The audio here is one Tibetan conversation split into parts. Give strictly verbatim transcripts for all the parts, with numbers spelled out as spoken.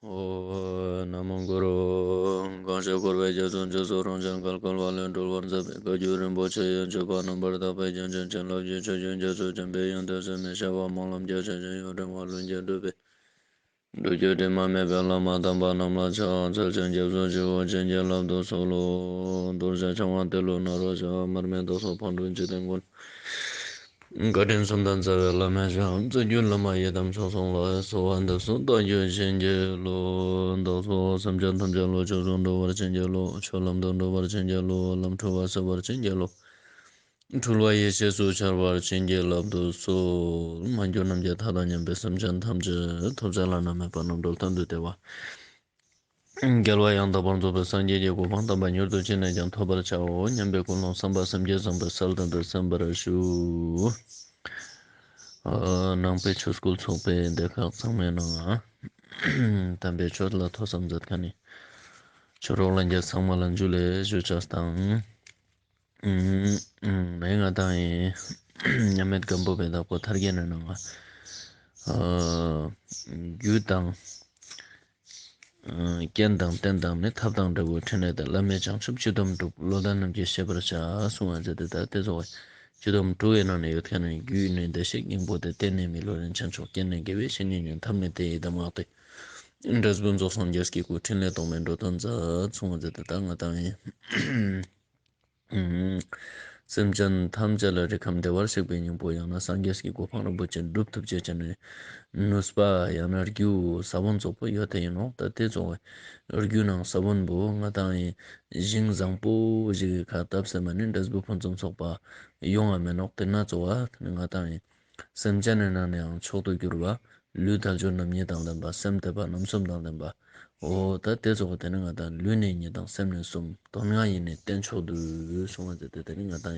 ཨོ། ན་མོ་གུ་རུ། གང་ཞིག་འཁོར་བའི་རྒྱ་མཚོ་འཇིགས་སུ་རུང་ཞིང་བརྒལ་དཀའ་བ་ལས་སྒྲོལ་བར་མཛད་པའི་བཀའ་བརྒྱུད་རིན་པོ་ཆེ་ཡི་སྤྱོད་པ་རྣམ་པར་དག་པའི་རྒྱན་ཅན་བྱིན་རླབས་ཀྱི་ཆུ་རྒྱུན་རྒྱ་མཚོ་འཇམ་པའི་དབྱངས་དོན་གསལ་མི་ཤར་བ་སྨོན་ལམ་རྒྱ་ཆེན་ཅན་ཡུན་རིང་བ་ལྷུན་གྱིས་གྲུབ་པའི་སྒྲུབ་བརྒྱུད་དྲི་མ་མེད་པའི་བླ་མ་དམ་པ་རྣམས་ལ་ཕྱག་འཚལ་ཞིང་སྐྱབས་སུ་མཆིའོ། བྱིན་གྱིས་བརླབ་ཏུ་གསོལ་ལོ། རྡོ་རྗེ་འཆང་དབང་ཏེ་ལོ་ནཱ་རོ་ཞབས། མར་མི་དྭགས་སོགས་ཕག་གྲུ་འཇིག་རྟེན་མགོན། བཀའ་དྲིན་གསུམ་ལྡན་རྩ་བའི་བླ་མའི་ཞབས། རྩ་བརྒྱུད་བླ་མ་ཡི་དམ་ཆོས་སྲུང་ལ། གསོལ་བ་འདེབས་སོ་བདག་རྒྱུད་བྱིན་གྱིས་རློབས། བདག་སོགས་སེམས་ཅན་ཐམས་ཅད་བློ་ཆོས་སུ་འགྲོ་བར་བྱིན་གྱིས་རློབས། ཆོས་ལམ་དུ་འགྲོ་བར་བྱིན་གྱིས་རློབས། ལམ་འཁྲུལ་བ་སེལ་བར་བྱིན་གྱིས་རློབས། འཁྲུལ་བ་ཡེ་ཤེས་སུ་འཆར་བར་བྱིན་གྱིས་བརླབ་ཏུ་གསོལ། མ་གྱུར་ནམ་མཁའི་མཐའ་དང་མཉམ་པའི་སེམས་ཅན་ཐམས་ཅད་ཐོབ་བྱ་བླ་ན་མེད་པ་རྣམ་གྲོལ་གཏན་དུ་བདེ་བ། རྒྱལ་བ་ཡང་དག་པར་རྫོགས་པའི་སངས་རྒྱས་ཀྱི་གོ་འཕང་དམ་པ་མྱུར་དུ་ཅི་ནས་ཀྱང་ཐོབ་པར་བྱའོ་སྙམ་པའི་ཀུན་སློང་བསམ་པ་སེམས་བསྐྱེད་བཟང་པོའི་ཚུལ་དུ་གསན་པར་ཞུ། ཨ། ནང་པའི་ཆོས་སྐུལ་ཚོགས་པའི་སྡེ་ཁག་ཚང་མའི་ནང་དམ་པའི་ཆོས་ལ་ཐོས་བསམ་མཛད་མཁན་ནི་ཆོས་གྲོགས་ལྷན་རྒྱས་ཚང་མ་ལ་འཇུ་ལེ་ཞུ་ཆ་དང་། ཨུམ། ཨུམ། ངས་ང་དང་ཡིན། མཉམ་མེད་སྒམ་པོ་པའི་བདག་པོ་ཐར་རྒྱན་ནས་ནང་ང་། ཨ། རྒྱུ་དང་། ཨ། རྐྱེན་དང་རྟེན་དང་ནི་ཐབས་དང་འབྲས་བུ་ཕྲིན་ལས་དང་། བླ་མེད་བྱང་ཆུབ་སྤྱི་སྡོམ་སྒྲུབ། བློ་ལྡན་རྣམས་ཀྱིས་ཤེས་པར་བྱ། གསུངས་པ་མཛད་དེ། ད་དེ་ཚོ་སྤྱི་སྡོམ་དྲུག་གི་ནང་ནས་ཡོད་མཁན་ནི། རྒྱུ་ནི་བདེ་གཤེགས་སྙིང་པོ་སྟེ། རྟེན་ནི་མི་ལུས་རིན་ཆེན་མཆོག་རྐྱེན་ནི་དགེ་བའི་བཤེས་གཉེན་ཡིན། ཐབས་ནི་དེ་ཡི་གདམས་ངག་སྟེ། འབྲས་བུ་རྫོགས་སངས་རྒྱས་ཀྱི་སྐུ། ཕྲིན་ལས་རྟོག་མེད་འགྲོ་དོན་མཛད། གསུངས་པ་མཛད་དེ། ད་ང་དང་ཡིན། སེམས་ཅན་ཐམས་ཅད་ལ་རིགས་ཁམས་བདེ་བར་གཤེགས་པའི་སྙིང་པོ། ཡང་ན་སངས་རྒྱས་ཀྱི་གོ་འཕང་རིན་པོ་ཆེ་སྒྲུབ་ཐུབ་ཅེས་བྱས་ནས་ནུས་པ་ཡང་ན་རྒྱུ་ས་བོན་བཙོག་པོ་ཡོད་དེ་ཡིན་ནོ། ད་དེ་བཙོག་པའི་རྒྱུ་ནང་ས་བོན་པོ་ང་དང་ཡིན་ཞིང་བཟང་པོ་ཞིག་གི་ཁ་བཏབ་ཟེར་མ་ནི་འབྲས་བུ་ཕུན་སུམ་ཚོགས་པ་ཡོང་བ་མེད་ནོ། དེ་ན་གཙོ་བོ་ང་དང་ཡིན། སེམས་ཅན་ནི་ནང་ནའང་མཆོག་ཏུ་གྱུར་པ། ལུས་དལ་འབྱོར་རྣམ་གཉིས་དང་ལྡན་པ། སེམས་དད་པ་རྣམ་གསུམ་དང་ལྡན་པ། འོ་ད་དེ་ཚོ་ག་དེ་ནི་ང་དང་ལུས་ནི་གཉིས་དང་སེམས་ནི་གསུམ། དོན་ལྔ་ཡིས་ནི་རྟེན་མཆོག་བསྡུས། གསུངས་པ་དེ་དེ་ནི་ང་དང་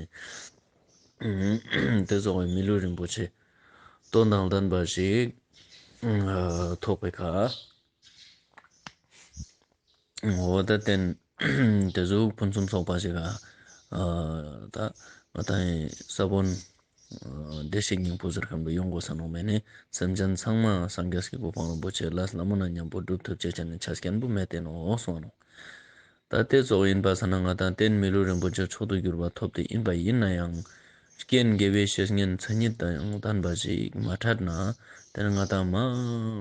ཡིན། དེ་ཚོ་ག་མི་ལུས་རིན་པོ་ཆེ་དོན་དང་ལྡན་པ་ཞིག་ཐོགས་པའི་ཁ། འོ་ད་རྟེན་དེ་ཚོ་ཕུན་སུམ་ཚོགས་པ་ཞིག་ག་ད་ང་དང་ས་བོན་བདེ་གཤེགས་སྙིང་པོ་ཟེར་མཁན་པོ་ཡོང་དགོས་ས་ནོ་མེད་ནི། སེམས་ཅན་ཚང་མ་སངས་རྒྱས་ཀྱི་གོ་འཕང་རིན་པོ་ཆེ་ལ་ལ་མོ་ན་མཉམ་པོ་སྒྲུབ་ཐུབ་ཅེས་བྱས་ནས་ཆ་རྐྱེན་པོ་མེད་དེ་ནོ་གསུངས་ནོ། ད་དེ་ཚོ་ཡིན་པ་ས་ན་ང་དང་རྟེན་མི་ལུས་རིན་པོ་ཆེ་མཆོག་ཏུ་གྱུར་པ་ཐོབ་སྟེ་ཡིན་པ་ཡིན་ན་ཡང་། རྐྱེན་དགེ་བའི་བཤེས་གཉེན་མཚན་ཉིད་དང་ཡང་ལྡན་པ་ཞིག་མ་འཕྲད་ན། དེ་ནི་ང་དང་མ་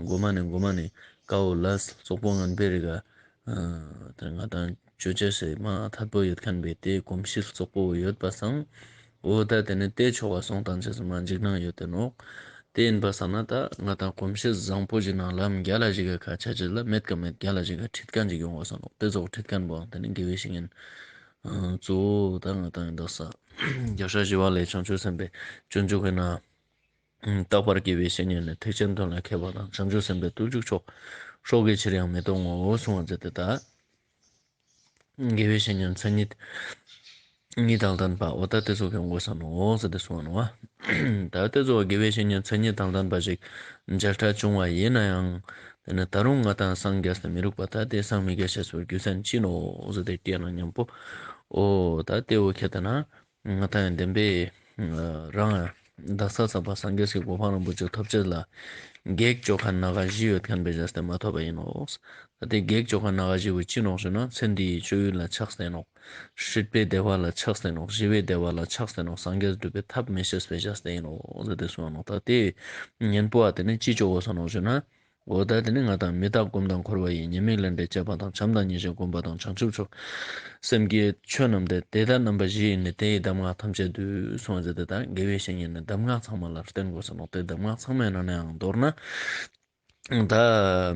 གོ་མ་ནས་གོ་མ་ནས་ཀའོ་ལ་བཙོག་པོ་ངན་པའི་རིགས། ཨ། དེ་ང་དང་ཅོ་ཅེ་སེ་མ་ཐད་པོ་ཡོད་མཁན་པའི་དེའི་གོམས་གཤིས་བཙོག་པོ་ཡོད་པ་སང་། འོ་ད་དེ་ནི་དེ་ཆོ་ག་སོང་དང་ཆེས་མ་འཇིགས་སྣང་ཡོད་དེ་ནོ། དེ་ཡིན་པ་སང་ན་ད་ང་དང་གོམས་གཤིས་བཟང་པོ་ཞིག་ནང་ལམ་རྒྱ་ལ་ཞིག་གི་ཁ་ཆ་ཅི་ལ་མེད་ཀ་མེད་རྒྱ་ལ་ཞིག་གི་ཁྲིད་མཁན་ཅིག་ཡོང་བ་སང་ནོ། དེ་ཚོ་ཁྲིད་མཁན་པོའང་དེ་ནི་དགེ་བའི་བཤེས་གཉེན། ཨ། གཙོ་བོ་ད་ང་དང་ཡིན་ད་ས། རྒྱལ་སྲས་ཞི་བ་ལྷས་བྱང་ཆུབ་སེམས་དཔའི་སྤྱོད་འཇུག་གི་ནང་། རྟག་པར་དགེ་བའི་བཤེས་གཉེན་ནི། ཐེག་ཆེན་དོན་ལ་མཁས་པ་དང་། བྱང་ཆུབ་སེམས་དཔའི་བརྟུལ་ཞུགས་མཆོག། སྲོག་གི་ཕྱིར་ཡང་མི་གཏོང་ངོ་། གསུངས་པ་མཛད་དེ་ད། དགེ་བའི་བཤེས་གཉེན་མཚན་ཉིད་གཉིས་དང་ལྡན་པ། འོ་ད་དེ་ཚོ་གི་ངོ་ས་ནོ་ཟེར་ཏེ་གསུངས་པ་ནོ། ད་དེ་ཚོ་དགེ་བའི་བཤེས་གཉེན་མཚན་ཉིད་དང་ལྡན་པ་ཞིག་མཇལ་འཕྲད་བྱུང་བ་ཡིན་ན་ཡང་། དེ་ནི་ད་རུང་ང་དང་སངས་རྒྱས་སུ་མི་རིགས་པ། ད་དེ་སངས་མི་རྒྱས་ཤེས་པའི་རྒྱུ་མཚན་ཅི་ནོ་ཟེར་ཏེ་དྲིས་ན་མཉམ་པོ། འོ་ད་དེ་འོ་ཁྱེད་ད་ན། ང་དང་ཡང་བདེན་པའི་རང་བདག་ས་ཚངས་པ་སངས་རྒྱས་ཀྱི་གོ་འཕང་རིན་པོ་ཆེ་ཐོབ་ཅེས་ལ་གེགས་བཅོ་མཁན་སྣ་ཁ་བཞི་ཡོད་མཁན་པའི་བྱས་ཏེ་མ་ཐོབ་པ་ཡིན་ནོ། ད་དེ་གེགས་བཅོ་མཁན་སྣ་ཁ་བཞི་བོ་ཅི་ནོག་ཞུ་ན། ཚེ་འདིའི་སྤྱོད་ཡུལ་ལ་ཆགས་ཏེ་ནོག། སྲིད་པའི་བདེ་བ་ལ་ཆགས་ཏེ་ནོག། ཞི་བའི་བདེ་བ་ལ་ཆགས་ཏེ་ནོག། སངས་རྒྱས་སྒྲུབ་པའི་ཐབས་མི་ཤེས་པའི་བྱས་ཏེ་ཡིན་ནོ་ཟེར་ཏེ་གསུངས་ནོག། ད་དེ་གཉེན་པོ་ཨ་དེ་ནི་ཅི་བཅོ་དགོས་ས་ནོག་ཞུ་ན། འོ་ད་དེ་ནི་ང་དང་མི་རྟག་སྒོམ་དང་འཁོར་བ་ཡི། ཉེས་དམིགས་ལས་འབྲས་དཔྱད་པ་དང་། བྱམས་དང་སྙིང་རྗེ་སྒོམ་པ་དང་། བྱང་ཆུབ་མཆོག་སེམས་བསྐྱེད་ཆོས་རྣམས་ཏེ། དེ་ལྟར་རྣམ་པ་བཞི་ཡིས་ནི། དེ་ཡི་གདམས་ངག་ཐམས་ཅད་བསྡུས། གསུངས་པ་མཛད་དེ་ད་དགེ་བའི་བཤེས་གཉེན་ནི་གདམས་ངག་ཚང་མ་ལ་བརྟེན་དགོས་ས་ནོག། དེ་གདམས་ངག་ཚང་མའི་ནང་ནའང་མདོར་ན། ད་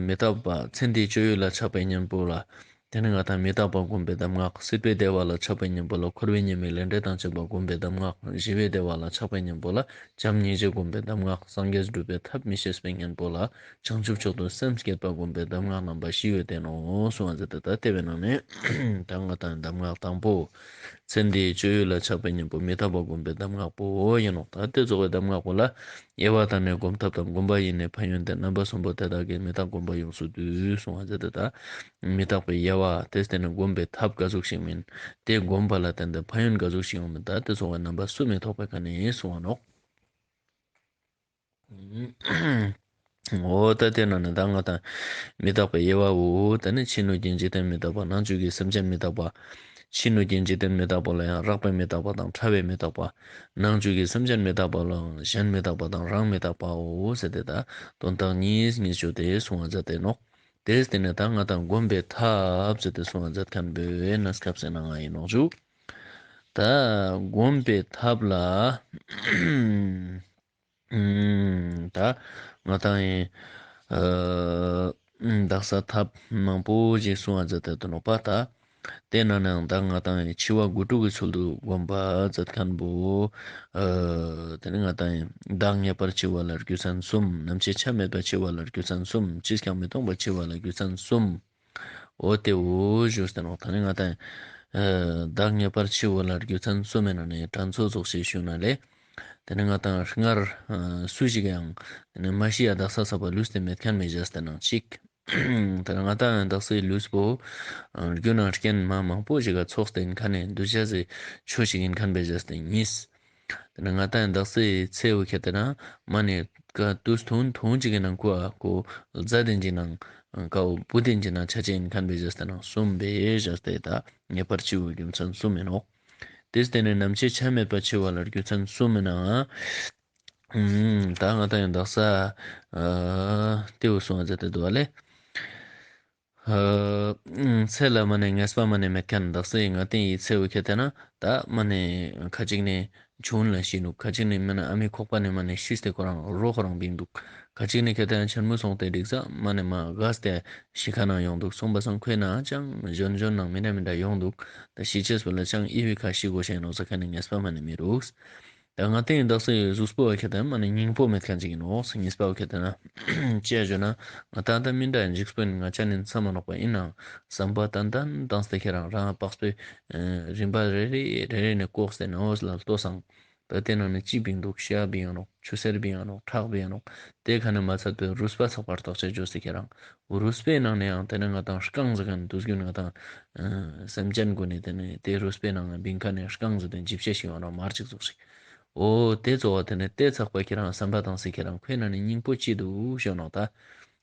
མི་རྟག་པ་ཚེ་འདིའི་སྤྱོད་ཡུལ་ལ་ཆགས་པའི་གཉེན་པོ་ལ། དེ་ནི་ང་དང་མི་རྟག་པ་སྒོམ་པའི་གདམས་ངག། སྲིད་པའི་བདེ་བ་ལ་ཆགས་པའི་གཉེན་པོ་ལ་འཁོར་བའི་ཉེས་དམིགས་ལས་འབྲས་དང་བཅས་པ་སྒོམ་པའི་གདམས་ངག། ཞི་བའི་བདེ་བ་ལ་ཆགས་པའི་གཉེན་པོ་ལ་བྱམས་སྙིང་རྗེ་སྒོམ་པའི་གདམས་ངག། སངས་རྒྱས་སྒྲུབ་པའི་ཐབས་མི་ཤེས་པའི་གཉེན་པོ་ལ་བྱང་ཆུབ་མཆོག་ཏུ་སེམས་བསྐྱེད་པ་སྒོམ་པའི་གདམས་ངག་རྣམ་པ་བཞི་ཡོད་དེ་ནོ་གསུངས་པ་མཛད་དེ། ད་དེ་བའི་ནང་ནས་ད་ང་དང་གདམས་ངག་དང་པོ། ཚེ་འདིའི་སྤྱོད་ཡུལ་ལ་ཆགས་པའི་གཉེན་པོ་མི་རྟག་པ་སྒོམ་པའི་གདམས་ངག་པོ་ཡིན་ནོ། ད་དེ་ཚོ་གི་གདམས་ངག་པོ་ལ། དབྱེ་བ་དང་ནི་སྒོམ་ཐབས་དང་། སྒོམ་པ་ཡི་ནི་ཕན་ཡོན་ཏེ། རྣམ་པ་གསུམ་པོ་དེ་དག་གིས། མི་རྟག་སྒོམ་པ་ཡོངས་སུ་བསྡུས། གསུངས་པ་མཛད་དེ་ད། མི་རྟག་པའི་དབྱེ་བ་དེ་སྟེ་ནི་སྒོམ་པའི་ཐབས་ག་ཟུག་ཞིག་མིན། དེ་སྒོམ་པ་ལ་བརྟེན་ཏེ་ཕན་ཡོན་ག་ཟུག་ཞིག་ཡོང་མིན། ད་དེ་ཚོ་བའི་རྣམ་པ་གསུམ་མི་ཐོགས་པའི་ཁ་ནས་གསུངས་པ་ནོག། འོ་ད་དེ་ན་ནི་ད་ང་དང་མི་རྟག་པའི་དབྱེ་བའོ། ད་ནི་ཕྱི་སྣོད་ཀྱི་འཇིག་རྟེན་མི་རྟག་པ། ནང་བཅུད་ཀྱི་སེམས་ཅན་མི་རྟག་པ། ཕྱི་སྣོད་ཀྱི་འཇིག་རྟེན་མི་རྟག་པ་ལ་ཡང་རགས་པའི་མི་རྟག་པ་དང་ཕྲ་བའི་མི་རྟག་པ། ནང་བཅུད་ཀྱི་སེམས་ཅན་མི་རྟག་པ་ལ་ཡང་གཞན་མི་རྟག་པ་དང་རང་མི་རྟག་པའོ་ཟེར་ཏེ། ད་དོན་དག་གཉིས་གཉིས་བརྗོད་དེ་གསུང་བ་མཛད་དེ་ནོག། དེས་དེ་ནས་ད་ང་དང་བསྒོམ་པའི་ཐབས་ཟེར་ཏེ་གསུང་བ་མཛད་མཁན་པོའི་གནས་སྐབས་ཟེར་ན་ང་ཡིན་ནོག་ཞུ། ད་བསྒོམ་པའི་ཐབས་ལ། ཨུམ། ད་ང་དང་ཡིན། ཨ། ཨུམ། དག་ས་ཐབས་མང་པོ་ཞིག་གསུང་བ་མཛད་དེ་འདུག་ནོག་པ། ད་དེ་ན་ནའང་ད་ང་དང་ཡིན་འཆི་བ་དགུ་ཕྲུགས་ཀྱི་ཚུལ་དུ་བསྒོམ་པ་མཛད་མཁན་པོ། ཨ། དེ་ནི་ང་དང་ཡིན་བདག་ངེས་པར་འཆི་བ་ལ་རྒྱུ་མཚན་གསུམ། ནམ་འཆི་ཆ་མེད་པར་འཆི་བ་ལ་རྒྱུ་མཚན་གསུམ། འཆི་ཀྱང་མི་སྟོང་པར་འཆི་བ་ལ་རྒྱུ་མཚན་གསུམ། འོ་དེའོ་ཞུས་ཏེ་ནོག། ད་ནི་ང་དང་ཨ་བདག་ངེས་པར་འཆི་བ་ལ་རྒྱུ་མཚན་གསུམ་མེད་ན་ནི་དྲན་ཚོད་ཙོགས་ཤིག་ཞུ་ན་ལེ། དེ་ནི་ང་དང་སྔར་ཨ་སུ་ཞིག་ཡང་དེ་ནི་མ་ཤི་ཡ་དག་ས་ས་པ་ལུས་ཏེ་མེད་མཁན་མེད་བཞག་སྟེ་ནང་གཅིག། དེ་ནི་ང་དང་ཡང་དག་སའི་ལུས་པོ་ཨ་རྒྱུ་ནང་རྐྱེན་མ་མང་པོ་ཞིག་ག་ཚོགས་ཏེ་ཡིན་མཁན་ནི་འདུས་བྱས་སི་ཆོས་ཤིག་ཡིན་མཁན་མེད་བཞག་སྟེ་གཉིས། དེ་ནས་ང་དང་ཡང་དག་སའི་ཚེ་འུ་ཁྱེར་ཏེ་ན་མ་ནས་ཀ་དུས་ཐུང་ཐུང་ཅིག་གི་ནང་ཁུ་ཨ་ཁོ་བཟའ་དེན་ཅིག་ནང་ཀའོ་བུ་དེན་ཅིག་ནང་ཆ་ཅན་ཁན་པེ་ཇེས་ཏེ་ནང་གསུམ་པེ་ཞག་སྟེ་ད་ངེས་པར་འཆི་བའི་རྒྱུ་མཚན་གསུམ་མིན་ནོག། དེ་སྟེ་ནས་ནམ་འཆི་ཆ་མེད་པ་འཆི་བ་ལ་རྒྱུ་མཚན་གསུམ་མིན་ནའང་། ད་ང་དང་ཡང་དག་ས་ཨ་ཏེའུ་སོང་ཟེར་ཏེ་འདུག་བ་ལེ། ཨ། ཚེ་ལ་མ་ནས་ངེས་པ་མ་ནས་མེད་མཁན་དག་སའི་ང་དེ་ཡི་ཚེ་འུ་ཁྱེར་ཏེ་ན་ད་མ་ནས་ཁ་ཅིག་ནས་ཆུང་ལ་ཤི་ནུག། ཁ་ཅིག་ནས་མ་ནས་ཨ་མའི་ཁོག་པ་ནས་མ་ནས་ཤི་སྟེ་ཁོ་རང་རོ་ཁོ་རང་བིང་འདུག། ཁ་ཅིག་ནས་ཁྱེར་ཏེ་ན་ཆེན་མོ་སོང་སྟེ་འགྲིག་ས་མ་ནས་མ་རྒས་ཏེ་ཤི་ཁ་ནང་ཡོང་འདུག། སོང་པ་སང་ཁོའི་ནང་ཅང་གཞོན་གཞོན་ནང་མི་འདྲ་མི་འདྲ་ཡོང་འདུག། ད་ཤི་ཆེས་པ་ལ་ཅང་ཨི་བི་ཁ་ཤི་དགོས་ཤེས་ནོག་ས་ཁ་ནས་ངེས་པ་མ་ནས་མི་རུག། ད་ང་དེ་ཡི་དག་སའི་གཟུགས་པོ་བ་ཁྱེར་ཏེ་མ་ནི་སྙིང་པོ་མེད་མཁན་ཅིག་ཡིན་ནོག། གཉིས་པ་བ་ཁྱེར་ཏེ་ན་ཅི་ཡ་ཞུ་ན་ང་ད་ལྟ་མི་འདྲ་འཇིགས་པོ་ནི་ང་ཅག་ནི་མཚམས་མ་ནོག་པ་ཡིན་ནའང་བསམ་པ་ཏན་ཏན་བཏང་སྟེ་ཁྱེད་རང་རང་དཔག་པའི་རིམ་པ་རེ་རེ་རེ་རེ་ནས་བཀོག་སྟེ་ནང་འོས་ལ་ལྟོས་སང་། ད་དེ་ནང་ནས་ཅི་བིང་འདུག། ཤ་བིང་ཡ་ནོག། ཆུ་སེར་བིང་ཡ་ནོག། ཁྲག་བིང་ཡ་ནོག། དེ་ཁ་ནས་མ་ཚད་པའི་རུས་པ་ཚགས་པར་བརྟག་དཔྱད་བྱོས་ཏེ་ཁྱེད་རང་། རུས་པའི་ནང་ནས་ཡང་དེ་ནས་ང་དང་རྐང་ཟེར་མཁན་དུས་རྒྱུན་ང་དང་སེམས་ཅན་ཀུན་ནས་དེ་ནས་དེ་རུས་པའི་ནང་ན་བིང་ཁ་ནས་རྐང་ཟེར་དེ་འཇིབ་བྱེད་ཤིག་ཡོང་ན་མར་ཅིག་ཙོགས་ཤིག། འོ་དེ་གཙོ་བོ་དེ་ནས་དེ་ཚགས་པ་ཁྱེད་རང་བསམ་པ་བཏང་སྟེ་ཁྱེད་རང་ཁོའི་ནང་ནས་སྙིང་པོ་ཅི་འདུག་ཞུ་ནོག་ད།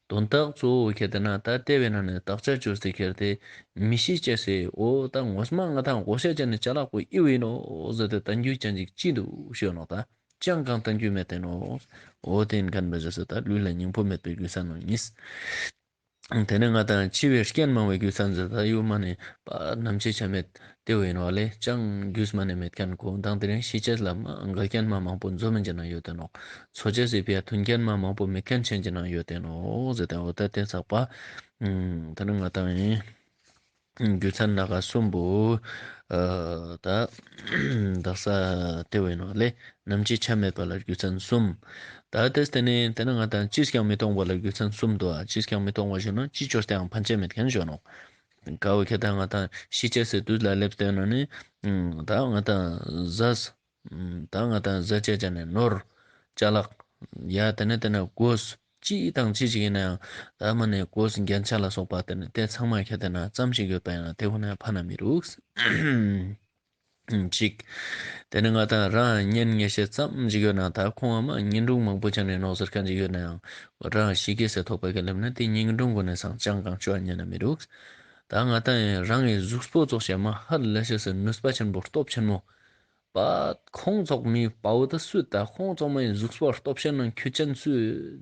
དོན་དག་གཙོ་བོ་ཁྱེར་ཏེ་ན་ད་ལྟེ་བའི་ནང་ནས་བརྟག་དཔྱད་བྱོས་ཏེ་ཁྱེར་ཏེ་མི་ཤི་ཅེས་སེ་འོ་ད་ངོ་མ་ང་དང་ངོ་ཤེས་ཅན་ནི་ཅ་ལག་པོ་ཨི་བོ་ཡིན་ནོག་ཟེར་ཏེ་ད་འགྱུར་ཅན་ཅིག་ཅི་འདུག་ཞུ་ནོག་ད། ཅང་གང་ལྟར་རྒྱུ་མེད་དེ་ནོ། འོ་དེ་ཡིན་མཁན་པ་ཟེར་ས་ད་ལུས་ལ་སྙིང་པོ་མེད་པའི་རྒྱུ་མཚན་ནོ་གཉིས། དེ་ནས་ང་དང་འཆི་བའི་རྐྱེན་མང་བའི་རྒྱུ་མཚན་ཟེར་ད་ཡུ་མ་ནས་པ་ནམ་འཆི་ཆ་མེད་དེ་བས་ནོ་ལེ་ཅང་རྒྱུས་མ་ནས་མེད་མཁན་གོ་མདང་དེ་རིང་ཤི་ཅེས་ལ་མ་འགལ་རྐྱེན་མ་མང་པོ་འཛོམས་མིན་གྱི་ནང་ཡོད་དེ་ནོ། འཚོ་ཅེས་སི་ཕི་ཡ་མཐུན་རྐྱེན་མ་མང་པོ་མེད་མཁན་ཆེན་གྱི་ནང་ཡོད་དེ་ནོ་ཟེར་ཏེ་འོ་ད་དེ་ཚགས་པ། དེ་ནས་ང་དང་ཡིན། རྒྱུ་མཚན་སྣ་ཁ་གསུམ་པོ། ཨ། ད་དག་ས་དེ་བས་ནོ་ལེ། ནམ་འཆི་ཆ་མེད་པ་ལ་རྒྱུ་མཚན་གསུམ། ད་དེ་སྟེ་ནི་དེ་ནི་ང་དང་ཅིས་ཀྱང་མི་སྟོང་བ་ལ་རྒྱུ་མཚན་གསུམ་འདུག་ཨ། ཅིས་ཀྱང་མི་སྟོང་བ་ཞུ་ན་ཅི་བཅོས་ཏེའང་ཕན་ཆད་མེད་མཁན་ཞུ་ནོག། ཀ་བོ་ཁྱེད་དང་ང་དང་ཤི་ཅེས་སི་དུས་ལ་སླེབས་ཏེ་ན་ནི། ད་ང་དང་ཟས། ད་ང་དང་ཟས་བཅད་བྱས་ནས་ནོར། ཅ་ལག། ཡ་དེ་ནས་དེ་ནས་གོས། ཅི་དང་ཅི་ཅིག་ཡིན་ན་ཡང་ད་མ་ནས་གོས་རྒྱན་ཆ་ལ་སོགས་པ་དེ་ནས་དེ་ཚང་མ་ཁྱེར་ཏེ་ན་ཙམ་ཞིག་ཡོད་པ་ཡིན་ན་དེ་ཁོ་ན་ཕ་ན་མི་རུག། གཅིག། དེ་ནས་ང་དང་རང་གཉེན་ཉེ་ཤེས་ཙམ་ཞིག་ཡོད་ན་ད་ཁོང་བ་མ་གཉེན་དྲུང་མང་པོ་ཆགས་ནས་ནོག་ཟེར་མཁན་ཅིག་ཡོད་ན་ཡང་རང་ཤི་གེ་སེ་ཐོག་པ་གི་ལེབ་ན་དེ་གཉེན་དྲུང་གོ་ནས་སང་ཅང་གང་ཆོ་ཉན་ན་མི་རུག། ད་ང་དང་ཡང་རང་གི་གཟུགས་པོ་ཙོགས་བྱས་མ་ཧ་ལས་ཤེས་སུ་ནུས་པ་ཆེན་པོ་སྟོབས་ཆེན་མོ། པ། ཁོང་ཚོགས་མི་དཔའ་བོ་ད་སུ་ད་ཁོང་ཚོགས་མའི་གཟུགས་པོ་སྟོབས་ཆེན་ནང་ཁྱུ་ཅན་སུ་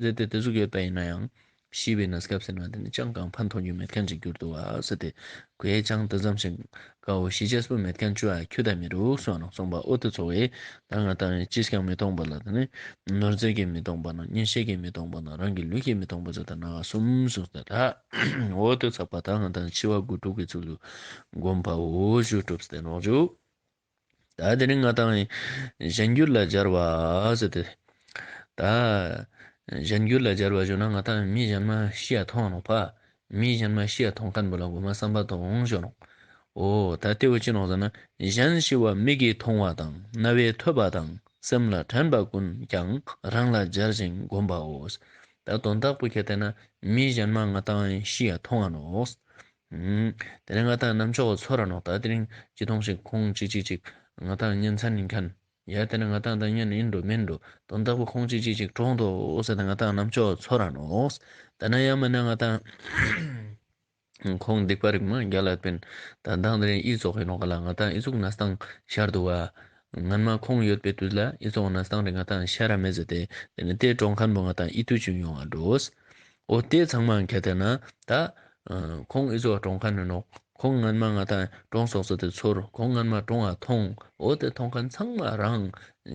ཟེར་ཏེ་དེ་ཟུག་ཡོད་པ་ཡིན་ན་ཡང་ཤི་བའི་གནས་སྐབས་ཟེར་ན་དེ་ནི་ཅང་གང་ཕན་ཐོགས་རྒྱུ་མེད་མཁན་ཅིག་གྱུར་འདུག་ཨ་ཟེར་ཏེ་ཁོས་ཅང་དེ་ཙམ་ཞིག་དཀའ་བོ་ཤི་ཅེས་པོ་མེད་མཁན་ཅུ་ཨ་ཁྱུ་ད་མི་རུག་སོང་ནོག་གསུངས་པ། འོ་དེ་ཚོ་བས་ད་ང་དང་ཅིས་ཀྱང་མི་སྟོང་པ་ལ་དེ་ནི་ནོར་རྫས་ཀྱིས་མི་སྟོང་པ་ན་གཉེན་བཤེས་ཀྱིས་མི་སྟོང་པ་ན་རང་གི་ལུས་ཀྱིས་མི་སྟོང་པ་ཟེར་ད་ན་གསུམ་གསུངས་ཏེ་ད་འོ་དེ་ཚགས་པ་ད་ང་དང་འཆི་བ་དགུ་ཕྲུགས་ཀྱི་ཚུལ་དུ་བསྒོམ་པའོ་ཞུ་གྲུབ་སྟེ་ནོག་ཞུ། ད་དེ་རིང་ང་དང་གཞན་འགྱུར་ལ་སྦྱར་བ་ཟེར་ཏེ། ད་གཞན་འགྱུར་ལ་སྦྱར་བ་ཞུ་ན་ང་དང་མི་གཞན་མ་ཤི་ཡ་མཐོང་ནོག་པ། མི་གཞན་མ་ཤི་ཡ་མཐོང་མཁན་པོ་ལ་གོ་མ་བསམ་པ་མཐོང་ཞུ་ནོག། འོ་ད་དེ་བོ་ཅི་ནོག་ཟེར་ན་གཞན་ཤི་བ་མིག་གིས་མཐོང་བ་དང་རྣ་བས་ཐོས་པ་དང་སེམས་ལ་དྲན་པ་ཀུན་ཀྱང་རང་ལ་སྦྱར་ཞིང་བསྒོམ་པའོ། ད་དོན་དག་པོ་ཁྱེར་ཏེ་ན་མི་གཞན་མ་ང་དང་ཤི་ཡ་མཐོང་བ་ནོག། དེ་ནས་ང་དང་རྣམ་ཅོག་ཚོར་ར་ནོག། ད་དེ་རིང་ཅི་ཐོང་ཞིག་ཁོང་ཅིག་ཅིག་ཅིག་ང་དང་གཉེན་ཚན་ཡིན་མཁན་ ཡ་དེ་ནི་ང་ཏང་ད་ཉན་ཡིན་འགྲོ་མིན་འགྲོ་དོན་དག་པོ་ཁོང་ཅིག་ཅིག་ཅིག་གྲོངས་འདུག་ཟེར་ཏེ་ང་ཏང་ནམ་ཆོག་ཚོར་ར་ནོག། ད་ན་ཡང་མིན་ན་ང་ཏང་ཁོང་སྡིག་པ་རིགས་མ་རྒྱ་ལ་པིན། ད་མདང་དེ་རིང་ཨི་ཙོག་ཡིན་ནོག་ག་ལ། ང་ཏང་ཨི་ཙུག་ན་སྟངས་ཤར་འདུག་བ། ངན་མ་ཁོང་ཡོད་པའི་དུས་ལ་ཨི་ཙོག་ན་སྟངས་རིགས་ང་ཏང་ཤར་ར་མེད་ཟེར་ཏེ། དེ་ནི་དེ་གྲོངས་མཁན་པོ་ང་ཏང་ཨི་ཏུ་ཅུན་ཡོང་བ་འགྲོ། འོ་དེ་ཚང་མ་ཁྱེད་དེ་ན་ད་ཁོང་ཨི་ཙོག་གྲོངས་མཁན་ཡིན་ནོག། ཁོང་སྔན་མ་ང་ཏང་གྲོངས་སོང་ཟེར་ཏེ་ཚོར། ཁོང་སྔན་མ་གྲོངས་པ་མཐོང་། འོ་དེ་མཐོང་མཁན་ཚང་མ་རང་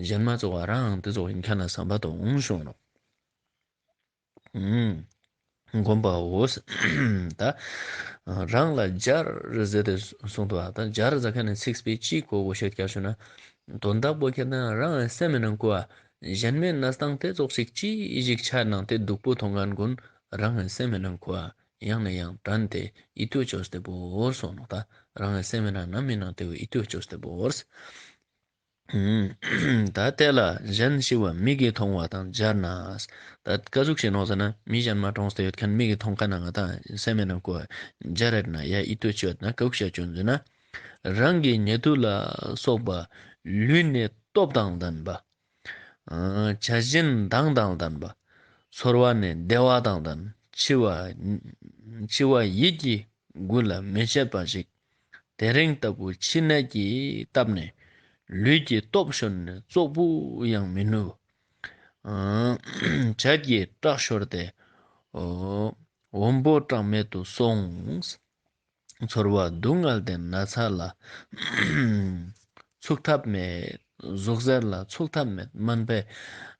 གཞན་མ་ཙོག་པ་རང་དེ་ཙོག་ཡིན་མཁན་ལ་བསམ་པ་དང་འོང་བྱུང་ནོག། ཨུམ། དགོན་པའོ། ད་རང་ལ་སྦྱར་ཟེར་ཏེ་གསུངས་འདུག་བ། ད་སྦྱར་ཟེར་མཁན་ནི་ཚིག་པའི་ཅི་གོ་དགོས་ཤེས་ཀྱང་ཞུ་ན། དོན་དག་པོ་ཁྱེད་ན་རང་སེམས་མི་ནང་ཁོ་བ། གཞན་མའི་གནས་སྟངས་དེ་ཙོག་ཞིག་ཅི་ཞིག་ཆ་ནང་དེ་སྡུག་པོ་མཐོང་མཁན་ཀུན་རང་སེམས་མི་ནང་ཁོ་བ། ཡང་ནས་ཡང་དྲན་ཏེ་ཡིད་དུ་བཅོས་ཏེ་བོར་སོང་ནོག། ད་རང་སེམས་མི་ནང་ནམ་མི་ནང་དེ་བོ་ཡིད་དུ་བཅོས་ཏེ་བོར། ད་དེ་ལ་གཞན་ཤི་བ་མིག་གིས་མཐོང་བ་དང་སྦྱར་ན། ད་ཀ་ཟུག་ཤེས་ནོག་ཟེར་ན་མི་གཞན་མ་གྲོངས་ཏེ་ཡོད་མཁན་མིག་གིས་མཐོང་མཁན་ན་ང་ཏང་སེམས་མི་ནང་ཁོ་སྦྱར་རེད་ན་ཡ་ཡིད་དུ་བཅོས་ན་ཀ་ཟུག་ཤེས་བཅོས་ཟེར་ན། རང་གི་ཉེ་དུ་ལ་སོགས་པ་ལུས་ནི་སྟོབས་དང་ལྡན་པ། བྱད་བཞིན་མདངས་དང་ལྡན་པ། ཚོར་བ་ནི་བདེ་བ་དང་ལྡན། འཆི་བ་འཆི་བ་ཡིད་ཀྱི་རྒུད་ལ་མི་བྱེད་པ་ཞིག། དེ་རིང་ལྟ་བུ་འཆི་ནད་ཀྱིས་བཏབ་ནས། ལུས་ཀྱི་སྟོབས་ཤོར་ནས་བཙོག་པུ་ཡང་མི་ནུས། བྱད་ཀྱི་བཀྲག་ཤོར་ཏེ། འོ་འོམ་བུ་གྲངས་མེད་དུ་སོང་། ཚོར་བ་སྡུག་བསྔལ་དེ་ན་ཚ་ལ་ཚུགས་ཐབས་མེད། ཟུག་གཟེར་ལ་ཚུགས་ཐབས་མེད། སྨན་པས་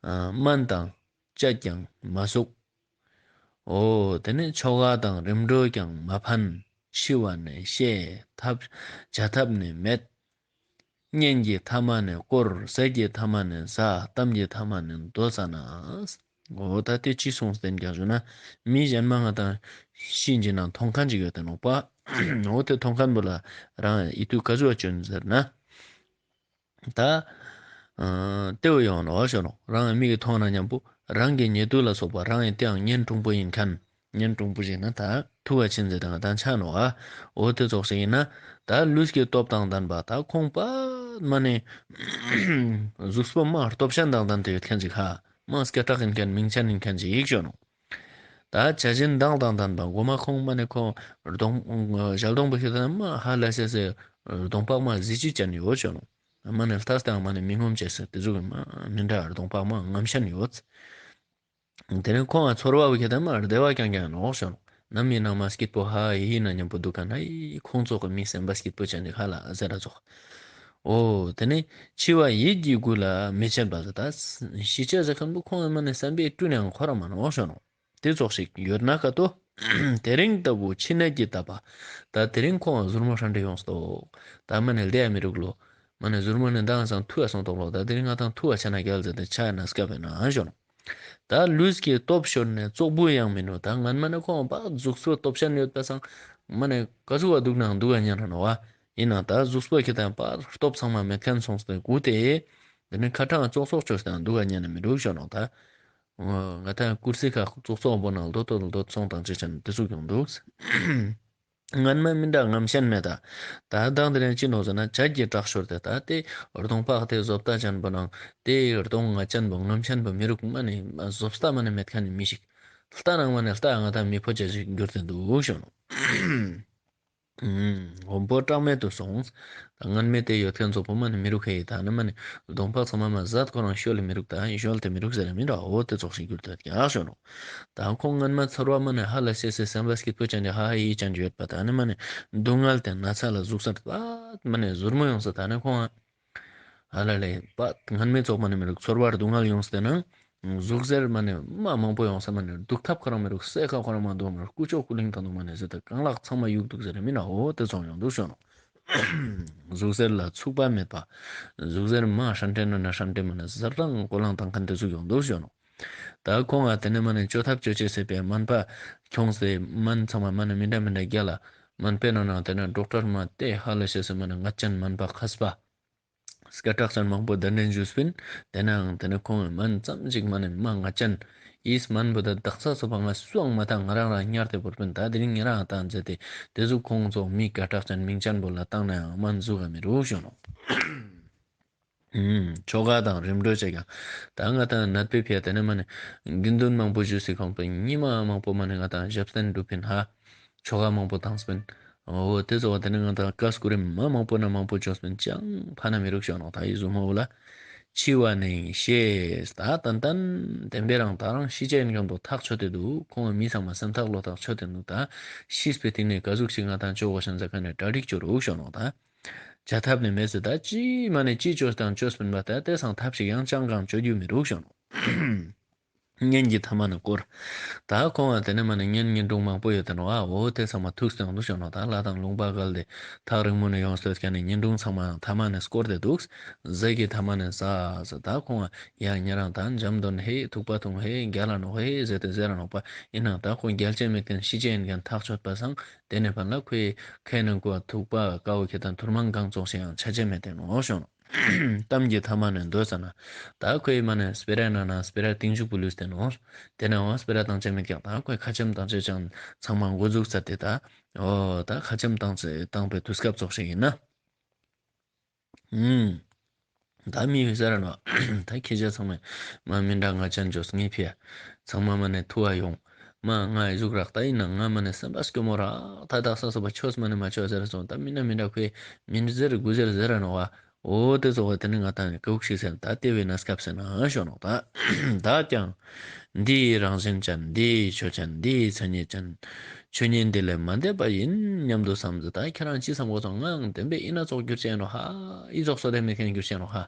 སྨན་དང་བཅད་ཀྱང་མ་ཟུག། འོ་དེ་ནི་ཆོ་ག་དང་རིམ་གྲོ་ཀྱང་མ་ཕན། འཆི་བ་ནི་ཤེས་ཐབས་བྱ་ཐབས་ནི་མེད། གཉེན་གྱི་ཐ་མ་ནི་བསྐོར། ཟས་ཀྱི་ཐ་མ་ནི་ཟ། གཏམ་གྱི་ཐ་མ་ནི་མདོ་ཙ་ན། འོ་ད་དེ་ཅི་གསུངས་ཏེ་ཀྱང་ཞུ་ན། མི་གཞན་མ་ང་ཏང་ཤི་འཇི་ན་མཐོང་མཁན་ཅིག་ཡོད་དེ་ནོག་པ། འོ་དེ་མཐོང་མཁན་པོ་ལ་རང་ཡིད་དུ་ག་ཟུག་བཅོས་ཟེར་ན། ད་ལྟེ་བ་ཡོང་ནོག་ཞུ་ནོག། རང་མིག་གིས་མཐོང་ན་མཉམ་པོ་རང་གི་ཉེ་དུ་ལ་སོགས་པ་རང་ཡི་དེའང་གཉེན་དྲུང་པོ་ཡིན་མཁན། གཉེན་དྲུང་པོ་ཞིག་ན་ད་ཐུ་བ་ཆེན་ཟེར་དང་ད་ཆ་ནོག་ཨ། འོ་དེ་ཙོག་ཞིག་ཡིན་ན། ད་ལུས་ཀྱི་སྟོབས་དང་ལྡན་པ་ད་ཁོང་པ་མ་ནི་གཟུགས་པོ་མ་སྟོབས་ཤན་དང་ལྡན་དུ་ཡོད་མཁན་ཅིག་ཧ། མ་སྐད་གྲགས་ཡིན་མཁན་མིང་ཅན་ཡིན་མཁན་ཅིག་ཡིག་ཞུ་ནོག། ད་བྱད་བཞིན་མདངས་དང་ལྡན་པ་མགོ་མ་ཁོང་མ་ནི་ཁོང་གདོང་ཞལ་གདོང་པོ་ཞིག་ད་མ་ཧ་ལ་ཤེས་སེ་གདོང་པགས་མ་གཟི་བརྗིད་ཅན་ཡོད་ཞུ་ནོག། མ་ནི་ལྟ་སྟངས་མ་ནི་མི་ངོམས་བྱེད་སེ་དེ་ཟུག་གི་མ་མི་འདྲ་གདོང་པགས་མ་རྔམ་ཤན་ཡོད། དེ་ནས་ཁོང་ང་ཚོར་བ་བོ་ཁྱེད་དམ་བདེ་བ་རྐྱང་རྐྱང་ནོག་ཞོག། ནམ་ཡིན་ན་མ་སྐྱིད་པོ་ཧ་ཡི་ཡིན་ན་མཉམ་པོ་འདུག་ག་ན་ཡི་ཁོང་ཚོ་གི་མི་སེམས་པ་སྐྱིད་པོ་ཅན་ཅིག་ཧ་ལ་ཟེར་ར་ཚོགས། འོ་དེ་ནས་འཆི་བ་ཡིད་ཀྱི་རྒུད་ལ་མི་བྱེད་པ་ཟེར་ད། ཤི་ཆ་ཟེར་མཁན་པོ་ཁོང་ང་མ་ནས་བསམ་པའི་སྤྲུལ་ནའང་འཁོར་ར་མ་ནོག་ཞོག་ནོག། དེ་ཙོགས་ཤིག་ཡོད་ན་ཀ་ཏོ། དེ་རིང་ལྟ་བུ་འཆི་ནད་ཀྱིས་བཏབ་པ། ད་དེ་རིང་ཁོང་ང་ཟུར་མོ་ཧྲན་ཏེ་ཡོངས་ཏོ། ད་མ་ནས་ལྡེ་ཡ་མི་རུག་ལོ། མ་ནས་ཟུར་མོ་ནས་མདང་སང་ཐུ་བ་སོང་ཏོག་ལོ། ད་དེ་རིང་ང་དང་ཐུ་བ་ཆ་ན་རྒྱལ་ཟེར་ཏེ་ཆ་ཡ་ན་སྐབས་ཡིན་ན་ཨ་ཞོན། ད་ལུས་ཀྱི་སྟོབས་ཤོར་ནས་བཙོག་པུ་ཡང་མིན་ནོ། ད་ངན་མ་ནས་ཁོང་པ་གཟུགས་པོ་སྟོབས་ཤན་ཡོད་པ་སང་མ་ནས་ག་ཟུག་བ་འདུག་ནའང་འདུག་ག་ཉན་ར་ནོ་བ། ཡིན་ནའང་ད་གཟུགས་པོ་ཁྱེད་དང་པ་སྟོབས་ཚང་མ་མེད་མཁན་སོང་སྟེ་སྒུག་སྟེ། དེ་ནས་ཁ་གྲངས་ཙོག་ཙོག་བཅོས་སྟེ་འདུག་ག་ཉན་ནས་མི་འདུག་ཞོན་ནོ་ད། ང་ད་ཀུར་སི་ཁ་ཙོག་ཙོག་པོ་ནང་ལྡོད་ལྡོད་ལྡོད་སོང་དང་ཅི་ཆེན་དེ་ཟུག་ཡོང་འདུག། ངན་མ་མི་འདྲ་རྔམ་ཤན་མེད་ད། ད་དང་དེ་རིང་ཅི་ནོ་ཟེར་ན་བྱད་ཀྱི་བཀྲག་ཤོར་ཏེ་ད་དེ་གདོང་པགས་དེ་བཟོ་ལྟ་ཅན་པོ་ནང་དེ་གདོང་ང་ཅན་པོ་རྔམ་ཤན་པོ་མི་རུག་མ་ནི་བཟོ་ལྟ་མ་ནི་མེད་མཁན་ནི་མི་ཞིག། ལྟ་ནང་མ་ནི་ལྟ་ང་ད་མི་ཕོ་ཅེ་ཞིག་གྱུར་ཏེ་འདུག་ཞོན་ནོ། འོམ་བུ་གྲངས་མེད་དུ་སོང་། ད་སྔན་མའི་དེ་ཡོད་མཁན་ཚོགས་པོ་མ་ནི་མི་རུག་ཧེ་ཡི་ད་ནི་མ་ནི་གདོང་པགས་ཚང་མ་མ་ཟད་ཁོ་རང་ཤོལ་ལེ་མི་རུག་ད་ཡིན་ཤོལ་དེ་མི་རུག་ཟེར་ལེ་མི་འདྲ་འོ་དེ་ཙོགས་ཤིག་གྱུར་ཏེ་ཡག་ཤོ་ནོ། ད་ཁོང་སྔན་མ་ཚོར་བ་མ་ནི་ཧ་ལ་ཤེས་སེ་སེམས་པ་སྐྱིད་པོ་ཅན་གྱི་ཧ་ཧ་ཡི་ཅན་གྱི་ཡོད་པ་ད་ནི་མ་ནི་སྡུག་བསྔལ་དེ་ན་ཚ་ལ་གཟུགས་སར་པ་མ་ནི་ཟུར་མོ་ཡོང་ས་ད་ནི་ཁོང་ཧ་ལ་ལེ་པ་སྔན་མའི་ཚོགས་མ་ནི་མི་རུག་ཚོར་བ་སྡུག་བསྔལ་ཡོང་ས་དེ་ནང་། གཟུགས་གཟེར་མ་ནི་མ་མང་པོ་ཡོང་ས་མ་ནི་སྡུག་ཐབས་ཁོ་རང་མི་རུག་སེ་ཁ་ཁོ་རང་མ་འདུག་མ་རུག་ཀུ་ཅོ་ཀུ་ལིང་དང་འདུག་མ་ནི་ཟེར་ཏེ་རྐང་ལག་ཚང་མ་གཡུག་འདུག་ཟེར་མི་ན་འོ་དེ་ཚོང་ཡོང་འདུག་ཤོ་ནོ། གཟུགས་གཟེར་ལ་ཚུགས་པ་མེད་པ། གཟུགས་གཟེར་མ་ཧྲན་ཏེ་ནོ་ན་ཧྲན་ཏེ་མ་ནི་གཟེར་རང་ཀོ་ལང་དང་ཁན་དེ་ཚུགས་ཡོང་འདུག་ཤོ་ནོ། ད་ཁོང་ང་དེ་ནི་མ་ནི་བཅོ་ཐབས་བཅོ་ཆེ་ཟེར་པའི་སྨན་པ་ཁྱོངས་ཏེ་སྨན་ཚང་མ་མ་ནི་མི་འདྲ་མི་འདྲ་རྒྱ་ལ་སྨན་པའི་ནང་ན་དེ་ནི་ཌོག་ཊར་མ་དེ་ཧ་ལ་ཤེས་སེ་མ་ནི་ང་ཅན་སྨན་པ་མཁས་པ། སྐད་གྲགས་ཅན་མང་པོ་གདན་འདྲེན་ཞུས་པིན། དེ་ནའང་དེ་ནི་ཁོང་གི་སྨན་ཙམ་ཞིག་མ་ནི་མ་ང་ཅན། ཨིས་སྨན་པོ་ད་དག་ས་སོ་པ་ང་སུའང་མ་ཐང་ང་རང་རང་ཉར་ཏེ་བོར་པིན། ད་དེ་རིང་ང་རང་བཏང་མཛད་དེ་དེ་ཟུག་ཁོང་ཚོ་མི་སྐད་གྲགས་ཅན་མིང་ཅན་པོ་ལ་བཏང་ནའང་སྨན་ཟུག་ག་མི་རུ་ཞུ་ནོ། ཨུམ། ཆོ་ག་དང་རིམ་གྲོ་བྱས་ཀྱང་། ད་ང་དང་ནད་པའི་ཕྱིར་དེ་ནས་མ་ནས་དགེ་འདུན་མང་པོ་བཞུགས་སའི་ཁང་པའི་ཉི་མ་མང་པོ་མ་ནས་ང་དང་ཞབས་བརྟན་སྒྲུབ་པིན་ཧ། ཆོ་ག་མང་པོ་བཏང་སྤིན། འོ་དེ་ཚོ་བ་དེ་ནས་ང་དང་བཀའ་བསྐུར་རིམ་མ་མང་པོ་ན་མང་པོ་བྱུང་སྤིན་ཅང་ཕ་ན་མི་རུག་ཤོག་ནོ། ད་ཡི་གཟུགས་མོ་བོ་ལ། འཆི་བ་ནི་ཤེས། ད་ཏན་ཏན་བདེན་པའི་རང་ད་རང་ཤི་ཅན་མཁན་པོ་ཐག་ཆོད་དེ་འདུག་ཁོང་མི་ཚང་མ་སེམས་ཐག་བློ་ཐག་ཆོད་དེ་འདུག་ད་ཤིས་པའི་སྟེང་ནས་ག་ཟུག་ཞིག་ང་དང་ཆོ་གོ་ཤན་ཟ་ཁ་ནས་གྲ་སྒྲིག་བྱོ་རུག་ཤོག་ནོ་ད། བྱ་ཐབས་ནི་མེད་ཟེར། ད་ཅི་མ་ནས་ཅི་བཅོས་དང་བཅོས་སྤིན་པ་ད་དེ་སང་ཐབས་ཤིག་ཡང་ཅང་གང་བཅོ་རྒྱུ་མི་རུག་ཤོག་ནོ། གཉེན་གྱི་ཐ་མ་ནི་བསྐོར། ད་ཁོང་བ་དེ་ནས་མ་ནས་གཉེན་གཉེན་དྲུང་མང་པོ་ཡོད་དེ་ནོ། ཨ་འོ་དེ་ཚང་མ་ཐུགས་སྟོན་དུ་ཤོག་ནོ། ད་ལྷ་དང་ལུང་པ་བརྒལ་ཏེ་ཐག་རིང་མོ་ནས་ཡོང་སྟོད་ཀྱང་ནས་གཉེན་དྲུང་ཚང་མ་ཐ་མ་ནས་བསྐོར་ཏེ་འདུག་ཟས་ཀྱི་ཐ་མ་ནས་ཟ་ཟ། ད་ཁོང་བ་ཡ་ཉེ་རང་ད་འཇམ་དོན་ཧེ་ཐུག་པ་ཐུང་ཧེ་རྒྱ་ལ་ནོག་ཧེ་ཟེར་ཏེ་ཟེར་ར་ནོག་པ་ཡིན་ནང་ད་ཁོང་རྒྱལ་ཅན་མེད་མཁན་ཤི་ཅན་ཡིན་མཁན་ཐག་ཆོད་པ་སང་དེ་ནས་ཕན་ལ་ཁོའི་ཁའི་ནང་ཁོ་ཐུག་པ་དཀའ་བོ་ཁྱེད་དང་ཐུར་མང་གང་བཙོག་ཞིང་ཡང་ཆ་ཆེ་མེད་དེ་ནོ་ཤོག་ནོ། གཏམ་གྱི་ཐ་མ་ནས་འདོད་ས་ན། ད་ཁོའི་མ་ནས་སྤེ་ར་ན་ན་སྤེ་ར་ཏིང་ཤུག་པུ་ལུས་ཏེ་ནོ། དེ་ནས་འོ་སྤེ་ར་དང་ཆ་མེད་ཀྱང་ད་ཁོའི་ཁ་ཆེམས་དང་ཆེ་ཅང་ཚང་མ་འགོ་འཛུགས་ཚར་ཏེ་ད། འོ་ད་ཁ་ཆེམས་དང་ཆེ་བཏང་པའི་དུས་སྐབས་ཚོགས་ཤིག་ཡིན་ན། ཨུམ། ད་མི་ཡོད་ས་ར་ནོ། ད་ཁྱེད་ཅག་ཚང་མས་མ་མི་འདྲ་ང་ཅན་འཇོག་ངེས་ཕི། ཚང་མ་མ་ནས་ཐུ་བ་ཡོང་། མ་ང་ཡི་གཟུགས་རག་ད་ཡིན་ན་ང་མ་ནས་སེམས་པ་སྐྱོ་མོ་རག་ད་དག་ས་སོ་པ་ཆོས་མ་ནས་མ་ཆོས་ཟེར་སོང་། ད་མི་འདྲ་མི་འདྲ་ཁོས་མི་ཟེར་དགུ་ཟེར་ཟེར་ར་ནོ་བ། འོ་དེ་ཚོ་བ་དེ་ནི་ང་དང་ནི་ཀའུ་ཤི་ཟེར་ད་ལྟེ་བའི་གནས་སྐབས་ཟེར་ན་ཤོ་ནོག་ད། ད་ཀྱང་། འདི་ཡི་རང་བཞིན་ཅན། འདི་ཡི་ཆོས་ཅན། འདི་ཡི་མཚན་ཉིད་ཅན། ཆོས་ཉིད་འདི་ལས་མ་འདས་པ་ཡིན་སྙམ་དུ་བསམ་ཟེར། ད་ཁྱེད་རང་ཅི་བསམ་གོ་སོང་། ངའང་བདེན་པའི་ཨི་ན་ཙོག་གྱུར་ཅན་ནོ་ཧ། ཨི་ཙོག་སོ་དེ་མེད་མཁན་གྱུར་ཅན་ནོ་ཧ།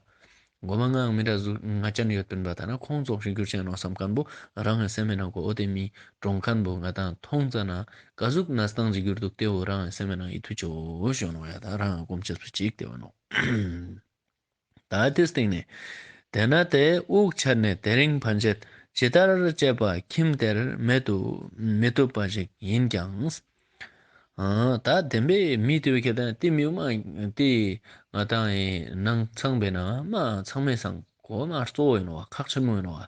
མགོ་མ་ངའང་མི་འདྲ་གཟུགས་ང་ཅན་ཡོད་པིན་པ་ད་ན་ཁོང་ཙོག་ཞིག་གྱུར་ཅན་ནོ་བསམ་མཁན་པོ་རང་གི་སེམས་མི་ནང་གོ་འོ་དེ་མི་གྲོང་མཁན་པོ་ང་དང་མཐོང་ཙ་ན་ག་ཟུག་ན་སྟངས་ཅིག་གྱུར་འདུག་སྟེ་འོ་རང་གི་སེམས་མི་ནང་ཨི་ཐུ་ཅོ་ཞོ་ནོ་ཡ། ད་རང་གོམ་ཆེ་སུ་ཅིག་སྟེ་བ་ནོ། ད་དེ་སྟེང་ནས། དེས་ན་དེ་དབུགས་ཆད་ནས་དེ་རིང་ཕན་ཆད་ཇི་ལྟར་སྤྱད་པ་ཁྱིམ་དེར་མེད་དུ་མི་བཏུབ་པ་ཞིག་ཡིན་ཀྱང་། ཨ་ད་བདེན་པའི་མི་དེ་བའི་ཁྱེད་དང་དེ་མི་མ་དེ་ང་དང་ཡི་ནང་ཚང་པའི་ནང་མ་ཚང་མའི་སང་གོ་མ་གཙོ་བོ་ཡིན་ནོ་བ། ཁག་ཆེན་མོ་ཡིན་ནོ་བ།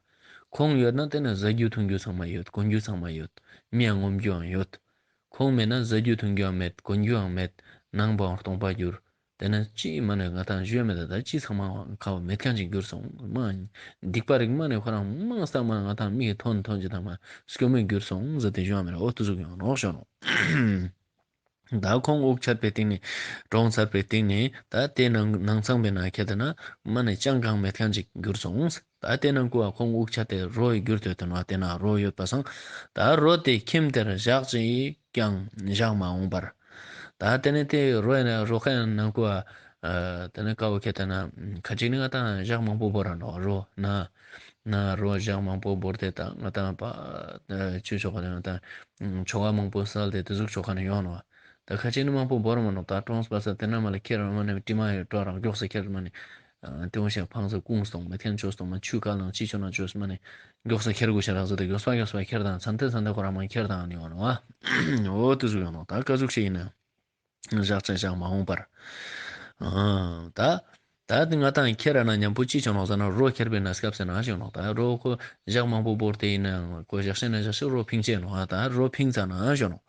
ཁོང་ཡོད་ན་དེ་ནི་ཟ་རྒྱུ་འཐུང་རྒྱུ་ཚང་མ་ཡོད། གོན་རྒྱུ་ཚང་མ་ཡོད། མི་ཡང་ངོམ་རྒྱུའང་ཡོད། ཁོང་མེད་ན་ཟ་རྒྱུ་འཐུང་རྒྱུའང་མེད། གོན་རྒྱུའང་མེད། ནང་པའང་སྟོང་པ་འགྱུར། དེ་ནས་ཅི་མ་ནས་ང་དང་བཞོན་མེད་ད་ཅི་ཚང་མ་ཁ་བ་མེད་མཁན་ཅིག་གྱུར་སོང་མ། སྡིག་པ་རིགས་མ་ནས་ཁོ་རང་མང་ས་མ་ང་དང་མིག་ཐོན་ཐོན་ཅི་དང་མ་སྐྱོ་མོས་གྱུར་སོང་ཟེར་ཏེ་བཞོན་མེད་འོ་དུ་ཟུག་ཡོང་ནོག་ཤོ་ནོ། ད་ཁོང་དབུགས་ཆད་པའི་སྟེང་ནས་གྲོངས་ཚར་པའི་སྟེང་ནས་ད་དེ་ནང་ནང་ཚང་པའི་ནང་ཁྱེད་དེ་ན་མ་ནས་ཅང་གང་མེད་མཁན་ཅིག་གྱུར་སོང་། ད་དེ་ནང་ཁོ་བ་ཁོང་དབུགས་ཆད་དེ་རོ་ཡི་གྱུར་ཏེ་དོན་བ་དེ་ན་རོ་ཡོད་པ་སང་། ད་རོ་དེ་ཁྱིམ་དེར་བཞག་ཅིག་ཀྱང་བཞག་མ་འོངས་པར། ད་དེ་ནས་དེ་རོ་ཡིན་ན་རོ་ཁ་ཡང་ནང་ཁུ་བ། དེ་ནས་ཀ་བོ་ཁྱེད་དེ་ན་ཁ་ཅིག་ནི་ང་དང་ཞག་མང་པོ་བོར་ར་ནོ་རོ་ན། ན་རོ་ཞག་མང་པོ་བོར་ཏེ་ད་ང་དང་པ། ཆུ་ཆོག་ག་ནས་ང་དང་ཆོ་ག་མང་པོ་སལ་ཏེ་དེ་ཟུག་ཆོ་ག་ནས་ཡོང་ནོ། ད་ཁ་ཅིག་ནི་མང་པོ་བོར་མ་ནོ། ད་གྲོངས་པ་ས་དེ་ན་མ་ལ་ཁྱེར་མ་ནས་དྲི་མ་ཡོད་སྤྲོ་རང་མགྱོགས་སེ་ཁྱེར་མ་ནས། དེ་འོ་ཞག་ཕང་ས་ཀུང་སྟོང་མེད་མཁན་ཆོས་སྟོང་མ་ཆུ་ཁ་ལང་ཅི་ཆོ་ན་ཆོས་མ་ནས། མགྱོགས་ས་ཁྱེར་དགོས་ཤ་རག་ཟེར་ཏེ་མགྱོགས་པ་མགྱོགས་པ་ཁྱེར་དང་ཚན་ཏེ་ཚན་ཏེ་ཁོ་རང་མ་ཁྱེར་དང་ནི་ཡོང་ནོ། འོ་དེ་ཟུག་ཡོང་ནོ། ད་ཀ་ཟུག་ཞིག་ཡིན་ན། ཞག་ཆ་ཞག་མ་འོངས་པར། ཨ་ད། ད་དེ་ང་དང་ཁྱེར་ན་མཉམ་པོ་ཅི་བྱུང་ནོག་ཟེར་ན་རོ་ཁྱེར་པའི་ན་སྐབས་ཟེར་ན་བྱུང་ནོག་ད་རོ་ཁོ་ཞག་མང་པོ་བོར་ཏེ་ཡིན་ན་ཁོ་ཞག་ཤེས་ན་ཞག་ཤེས་རོ་ཕིང་ཆེ་ནོ། ཨ་ད་རོ་ཕིང་ཚ་ན་བྱུང་ནོག་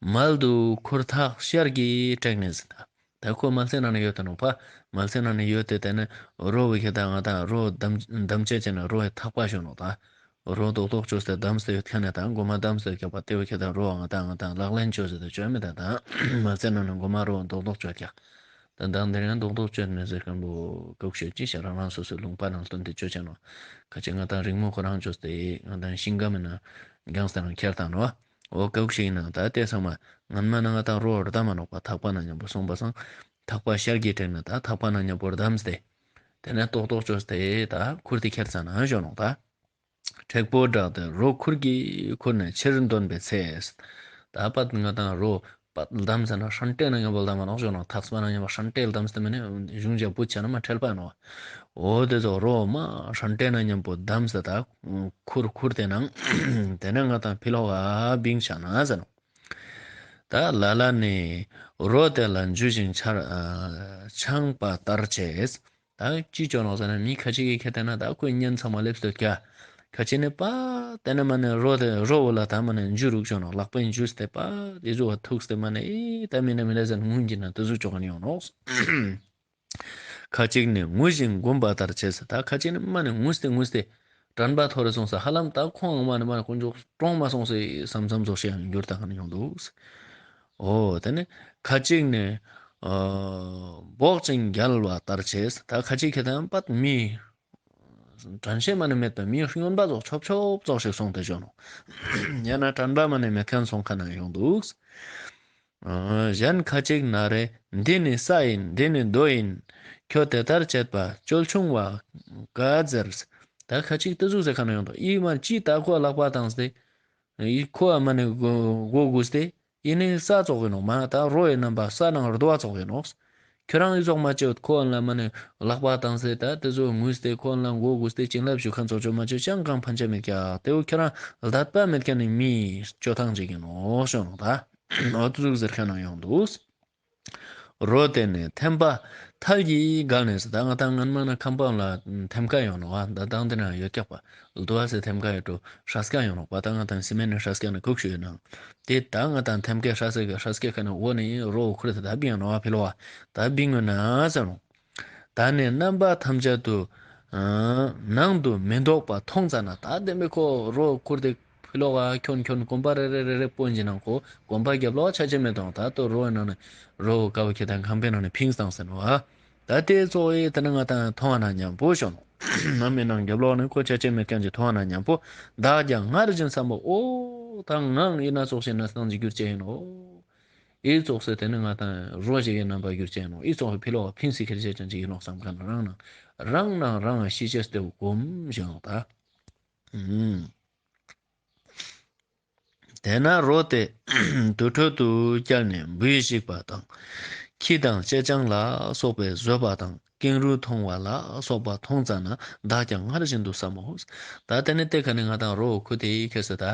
མལ་དུ་ཁུར་ཐག་ཤར་གྱིས་བྲེགས་ནས་ཟིན་ད། ད་ཁོ་མལ་སའི་ནང་ན་ཡོད་དེ་ནོ་ཕ། མལ་སའི་ནང་ན་ཡོད་དེ་དེ་ནི་རོ་བོ་ཁྱེད་དང་ང་དང་རོ་བདམ་བདམ་བྱས་བྱས་ན་རོ་ཡི་ཐག་པ་ཞོན་ནོ་ད། རོ་རྡོག་རྡོག་བཅོས་ཏེ་བདམས་ཏེ་ཡོད་ཁ་ནས་ད་མགོ་མ་བདམས་ཏེ་ཡོད་ཁ་པ་དེ་བོ་ཁྱེད་དང་རོ་ང་དང་ང་དང་ལག་ལེན་བཅོས་ཟེར་ཏེ་བཅོས་མེད་ད་ད། མལ་སའི་ནང་ན་མགོ་མ་རོ་རྡོག་རྡོག་བཅོས་ཀྱག་ད་དང་དེ་རིང་རྡོག་རྡོག་བཅོས་ནས་ཟེར་མཁན་པོ་ཀུག་ཤོད་ཅི་ཤ་རང་རང་སོ་སོའི་ལུང་པ་ནང་སྟོན་ཏེ་བཅོས་བྱས་ནོ། ཁ་ཅིག་ང་དང་རིང་མོ་ཁོ་རང་བཅོས་ཏེ་ང་དང་ཤིང་སྒམ་མེད་ན་རྒྱང་ས་རང་ཁྱེར་དང་ནོ། འོ་ཀུག་ཤིག་ཡིན་ནང་ད་ལྟའི་ཚང་མ་ངན་མ་ན་ང་དང་རོ་ར་ད་མ་ནོག་པ་ཐག་པ་ན་མཉམ་པོ་སོང་པ་སང་། ཐག་པ་ཤར་གྱིས་བྲེགས་ན་ད་ཐག་པ་ན་མཉམ་པོར་བསྡམས་ཏེ། དེ་ནས་ཏོག་ཏོག་བཅོས་ཏེ་ད་ཁུར་དེ་ཁྱེར་ཚ་ན་ཞོ་ནོག་ད། མཁྲེགས་པོ་བསྒྲགས་ཏེ་རོ་ཁུར་གྱིས་ཁུར་ནས་ཕྱིར་འདོན་པའི་ཚེ། ད་པད་ང་དང་རོ་པད་བསྡམས་ཚ་ན་ཧྲན་ཏེ་ན་མཉམ་པོ་བསྡམས་མ་ནོག་ཞོ་ནོག་ཐག་པ་ན་མཉམ་པོ་ཧྲན་ཏེ་བསྡམས་ཏེ་མ་ནི་གཞུང་རྒྱབ་པོ་ཆ་ན་མ་ཁྲེལ་པ་ནོག་འོ་དེ་ཚོ་རོ་མ་ཧྲན་ཏེ་ན་མཉམ་པོ་བསྡམས་ཏེ་ད། ཁུར་ཁུར་དེ་ནང་། དེ་ནས་ང་དང་ཕི་ལོག་ག་བིང་ཆ་ན་ཟེར་ནོ། ད་ལ་ལ་ནི་རོ་དེ་ལ་འཇུ་ཞིང་ཆར་ཨ་འཕྱངས་པ་ལྟར་བྱས། ད་ཅི་བྱོས་ནོག་ཟེར་ན་མི་ཁ་ཅིག་གིས་ཁྱེད་དེ་ན་ད་ཁོའི་གཉེན་ཚང་མ་སླེབས་སྡོད་ཀྱ། ཁ་ཅིག་ནི་པ་དེ་ནས་མ་ནས་རོ་དེ་རོ་བོ་ལ་ད་མ་ནས་འཇུ་རུག་བྱོས་ནོག་ལག་པས་འཇུས་ཏེ་པ་དེ་ཚོ་བ་ཐུགས་ཏེ་མ་ནས་ཨེ་ད་མི་ན་མི་ན་ཟེར་སྔུན་གྱི་ན་དེ་ཚོ་བྱོ་ག་ནི་ཡོང་ནོག་ཁ་ཅིག་ནི་ངུ་ཞིང་འགུམ་པ་ལྟར་བྱས། ད་ཁ་ཅིག་ནི་མ་ནི་ངུས་ཏེ་ངུས་ཏེ་དྲན་པ་ཐོར་སོང་ས། ཧ་ལམ་ད་ཁོང་མ་ནི་མ་ནི་དཀོན་མཆོག་གྲོངས་མ་སོང་ས་བསམ་བསམ་ཚོར་ཤེས་ཡང་འགྱུར་ད་ག་ནི་ཡོང་འདུག། ཨོ་དེ་ནི་ཁ་ཅིག་ནི་ཨ་འབོག་ཅིང་བརྒྱལ་བ་ལྟར་བྱས། ད་ཁ་ཅིག་ཁེ་དང་པད་མི་དྲན་ཤེས་མ་ནི་མེད་པ་མི་སྨྱོན་པ་ཙོགས་ཆོབ་ཆོབ་ཙོགས་ཤིག་སོང་སྟེ་བྱོན་ནོ། ཡང་ན་དྲན་པ་མ་ནི་མེད་མཁན་སོང་ཁ་ན་ཡོང་འདུག། ཨ་གཞན་ཁ་ཅིག་ན་རེ། འདི་ནི་ས་ཡིན། འདི་ནི་རྡོ་ཡིན། ཁྱོད་དེ་ལྟར་བྱེད་པ་སྐྱོ་ཆུང་བ་ག་ཟེར། ད་ཁ་ཅིག་དེ་ཟུག་ཟེར་ཁ་ན་ཡོང་དོ། ཨི་མ་ཅི་ད་ཁོ་ལག་པ་བཏང་སྟེ། ཨི་ཁོ་ཨ་མ་ནི་མགོ་མགོ་སྒུར་ཏེ། ཨི་ནི་ས་ཙོག་གི་ནོག་མ་ད་རོ་ཡི་རྣམ་པ་ས་ནང་རྡོ་བ་ཙོག་གི་ནོག། ཁྱོད་རང་ཨི་ཙོག་མ་བྱེད་ཁོ་ལ་མ་ནི་ལག་པ་བཏང་སྟེ་ད་དེ་ཚོ་ངུས་ཏེ་ཁོ་ལ་མགོ་སྒུར་ཏེ་བྱིན་རླབས་ཞུ་མཁན་ཚོ་ཆོ་མ་བྱེད་ཅང་གང་ཕན་ཆད་མེད་ཀྱག། དེ་བོ་ཁྱོད་རང་ལ་དད་པ་མེད་མཁན་ནི་མིའི་སྤྱོད་སྟངས་ཅིག་ཡིན་ནོག་ཞུ་ནོག་ད། འོ་དེ་ཟུག་ཟེར་མཁན་ནང་ཡོང་འདུག། རོ་དེ་ནི་ཐེམ་པ་ཐལ་གྱིས་བརྒལ་ནས་སུ། ད་ང་དང་སྔན་མ་ན་ཁང་པ་ལ་ཐེམ་ཀ་ཡོང་ནོག་བ། ད་དང་དེ་ན་ཡོད་ཀྱག་པ། ལྟོ་བ་སེ་ཐེམ་ཀ་ཡོད་འགྲོ། ཧྲ་སྐ་ཡོང་ནོག་པ། ད་ང་དང་སི་མེན་ནི་ཧྲ་སྐ་ནི་ཁུག་ཤུ་ཡོད་ནང་། དེ་ད་ང་དང་ཐེམ་ཀའི་ཧྲ་སེ་གི་ཧྲ་སྐ་ཁ་ནི་འོ་ནི་རོ་ཁུར་དེ་ད་བིང་ནོག་བ་ཕི་ལོ་བ། ད་བིང་ངོ་ན་ཟེར་ནོག། ད་ནི་རྣམ་པ་ཐམས་ཅད་དུ། ཨ་ནང་དུ་མི་ལྡོག་པ་མཐོང་ཙ་ན། ད་དེ་མི་ཁོ་རོ་ཁུར་དེ་ཕི་ལོག་ག་ཁྱོན་ཁྱོན་གོམ་པ་རེ་རེ་རེ་རེ་སྤོན་གྱི་ནང་ཁོ་གོམ་པ་རྒྱབ་ལོག་ཆ་ཆེ་མེད་དང་། ད་ལྟོ་རོ་ནང་ནས་རོ་དཀའ་བ་ཁྱེད་དང་ཁང་པའི་ནང་ནས་ཕིངས་བཏང་ཟེར་ནོ་ཨ། ད་དེ་ཚོ་ཨེ་དེ་ནི་ང་དང་མཐོང་བ་ན་མཉམ་པོ་ཤོང་ནོ། ནམ་མི་ནང་རྒྱབ་ལོག་ནས་ཁོ་ཆ་ཆེ་མེད་མཁན་གྱི་མཐོང་བ་ན་མཉམ་པོ། བདག་ཀྱང་སྔར་བཞིན་བསམ་པ། ཨོ་ད་ངའང་ཨི་ན་ཙོགས་ཤིག་ན་སྟངས་ཀྱི་རྒྱུར་བཅད་ཡིན་ནོ། ཨི་ཙོགས་སེ་དེ་ནི་ང་དང་རོ་ཞིག་གི་རྣམ་པ་གྱུར་ཅན་ནོ། ཨི་ཙོགས་ཕི་ལོག་ཕིན་སི་ཁེར་ཅན་ཅན་ཅིག་ཡིན་ནོག་བསམ་མཁན་རང་ནང་རང་ནང་རང་ཤི་ཅེས་ཏེ་གོམ་བཞིན་ནོག་ད། ཨུམ། དེས་ན་རོ་དེ་དུར་ཁྲོད་དུ་བསྐྱལ་ནས་འབུས་བཤིག་པ་དང་། ཁྱི་དང་ཅེ་སྤྱང་ལ་སོགས་པས་ཟོས་པ་དང་ཀེང་རུས་མཐོང་བ་ལ་སོགས་པ་མཐོང་ཙ་ན་བདག་ཀྱང་སྔར་བཞིན་དུ་བསམ་མོ། ད་དེ་ནི་དེ་ཁ་ནི་ང་དང་རོ་ཁུ་དེ་ཡི་ཁེ་སི་ད།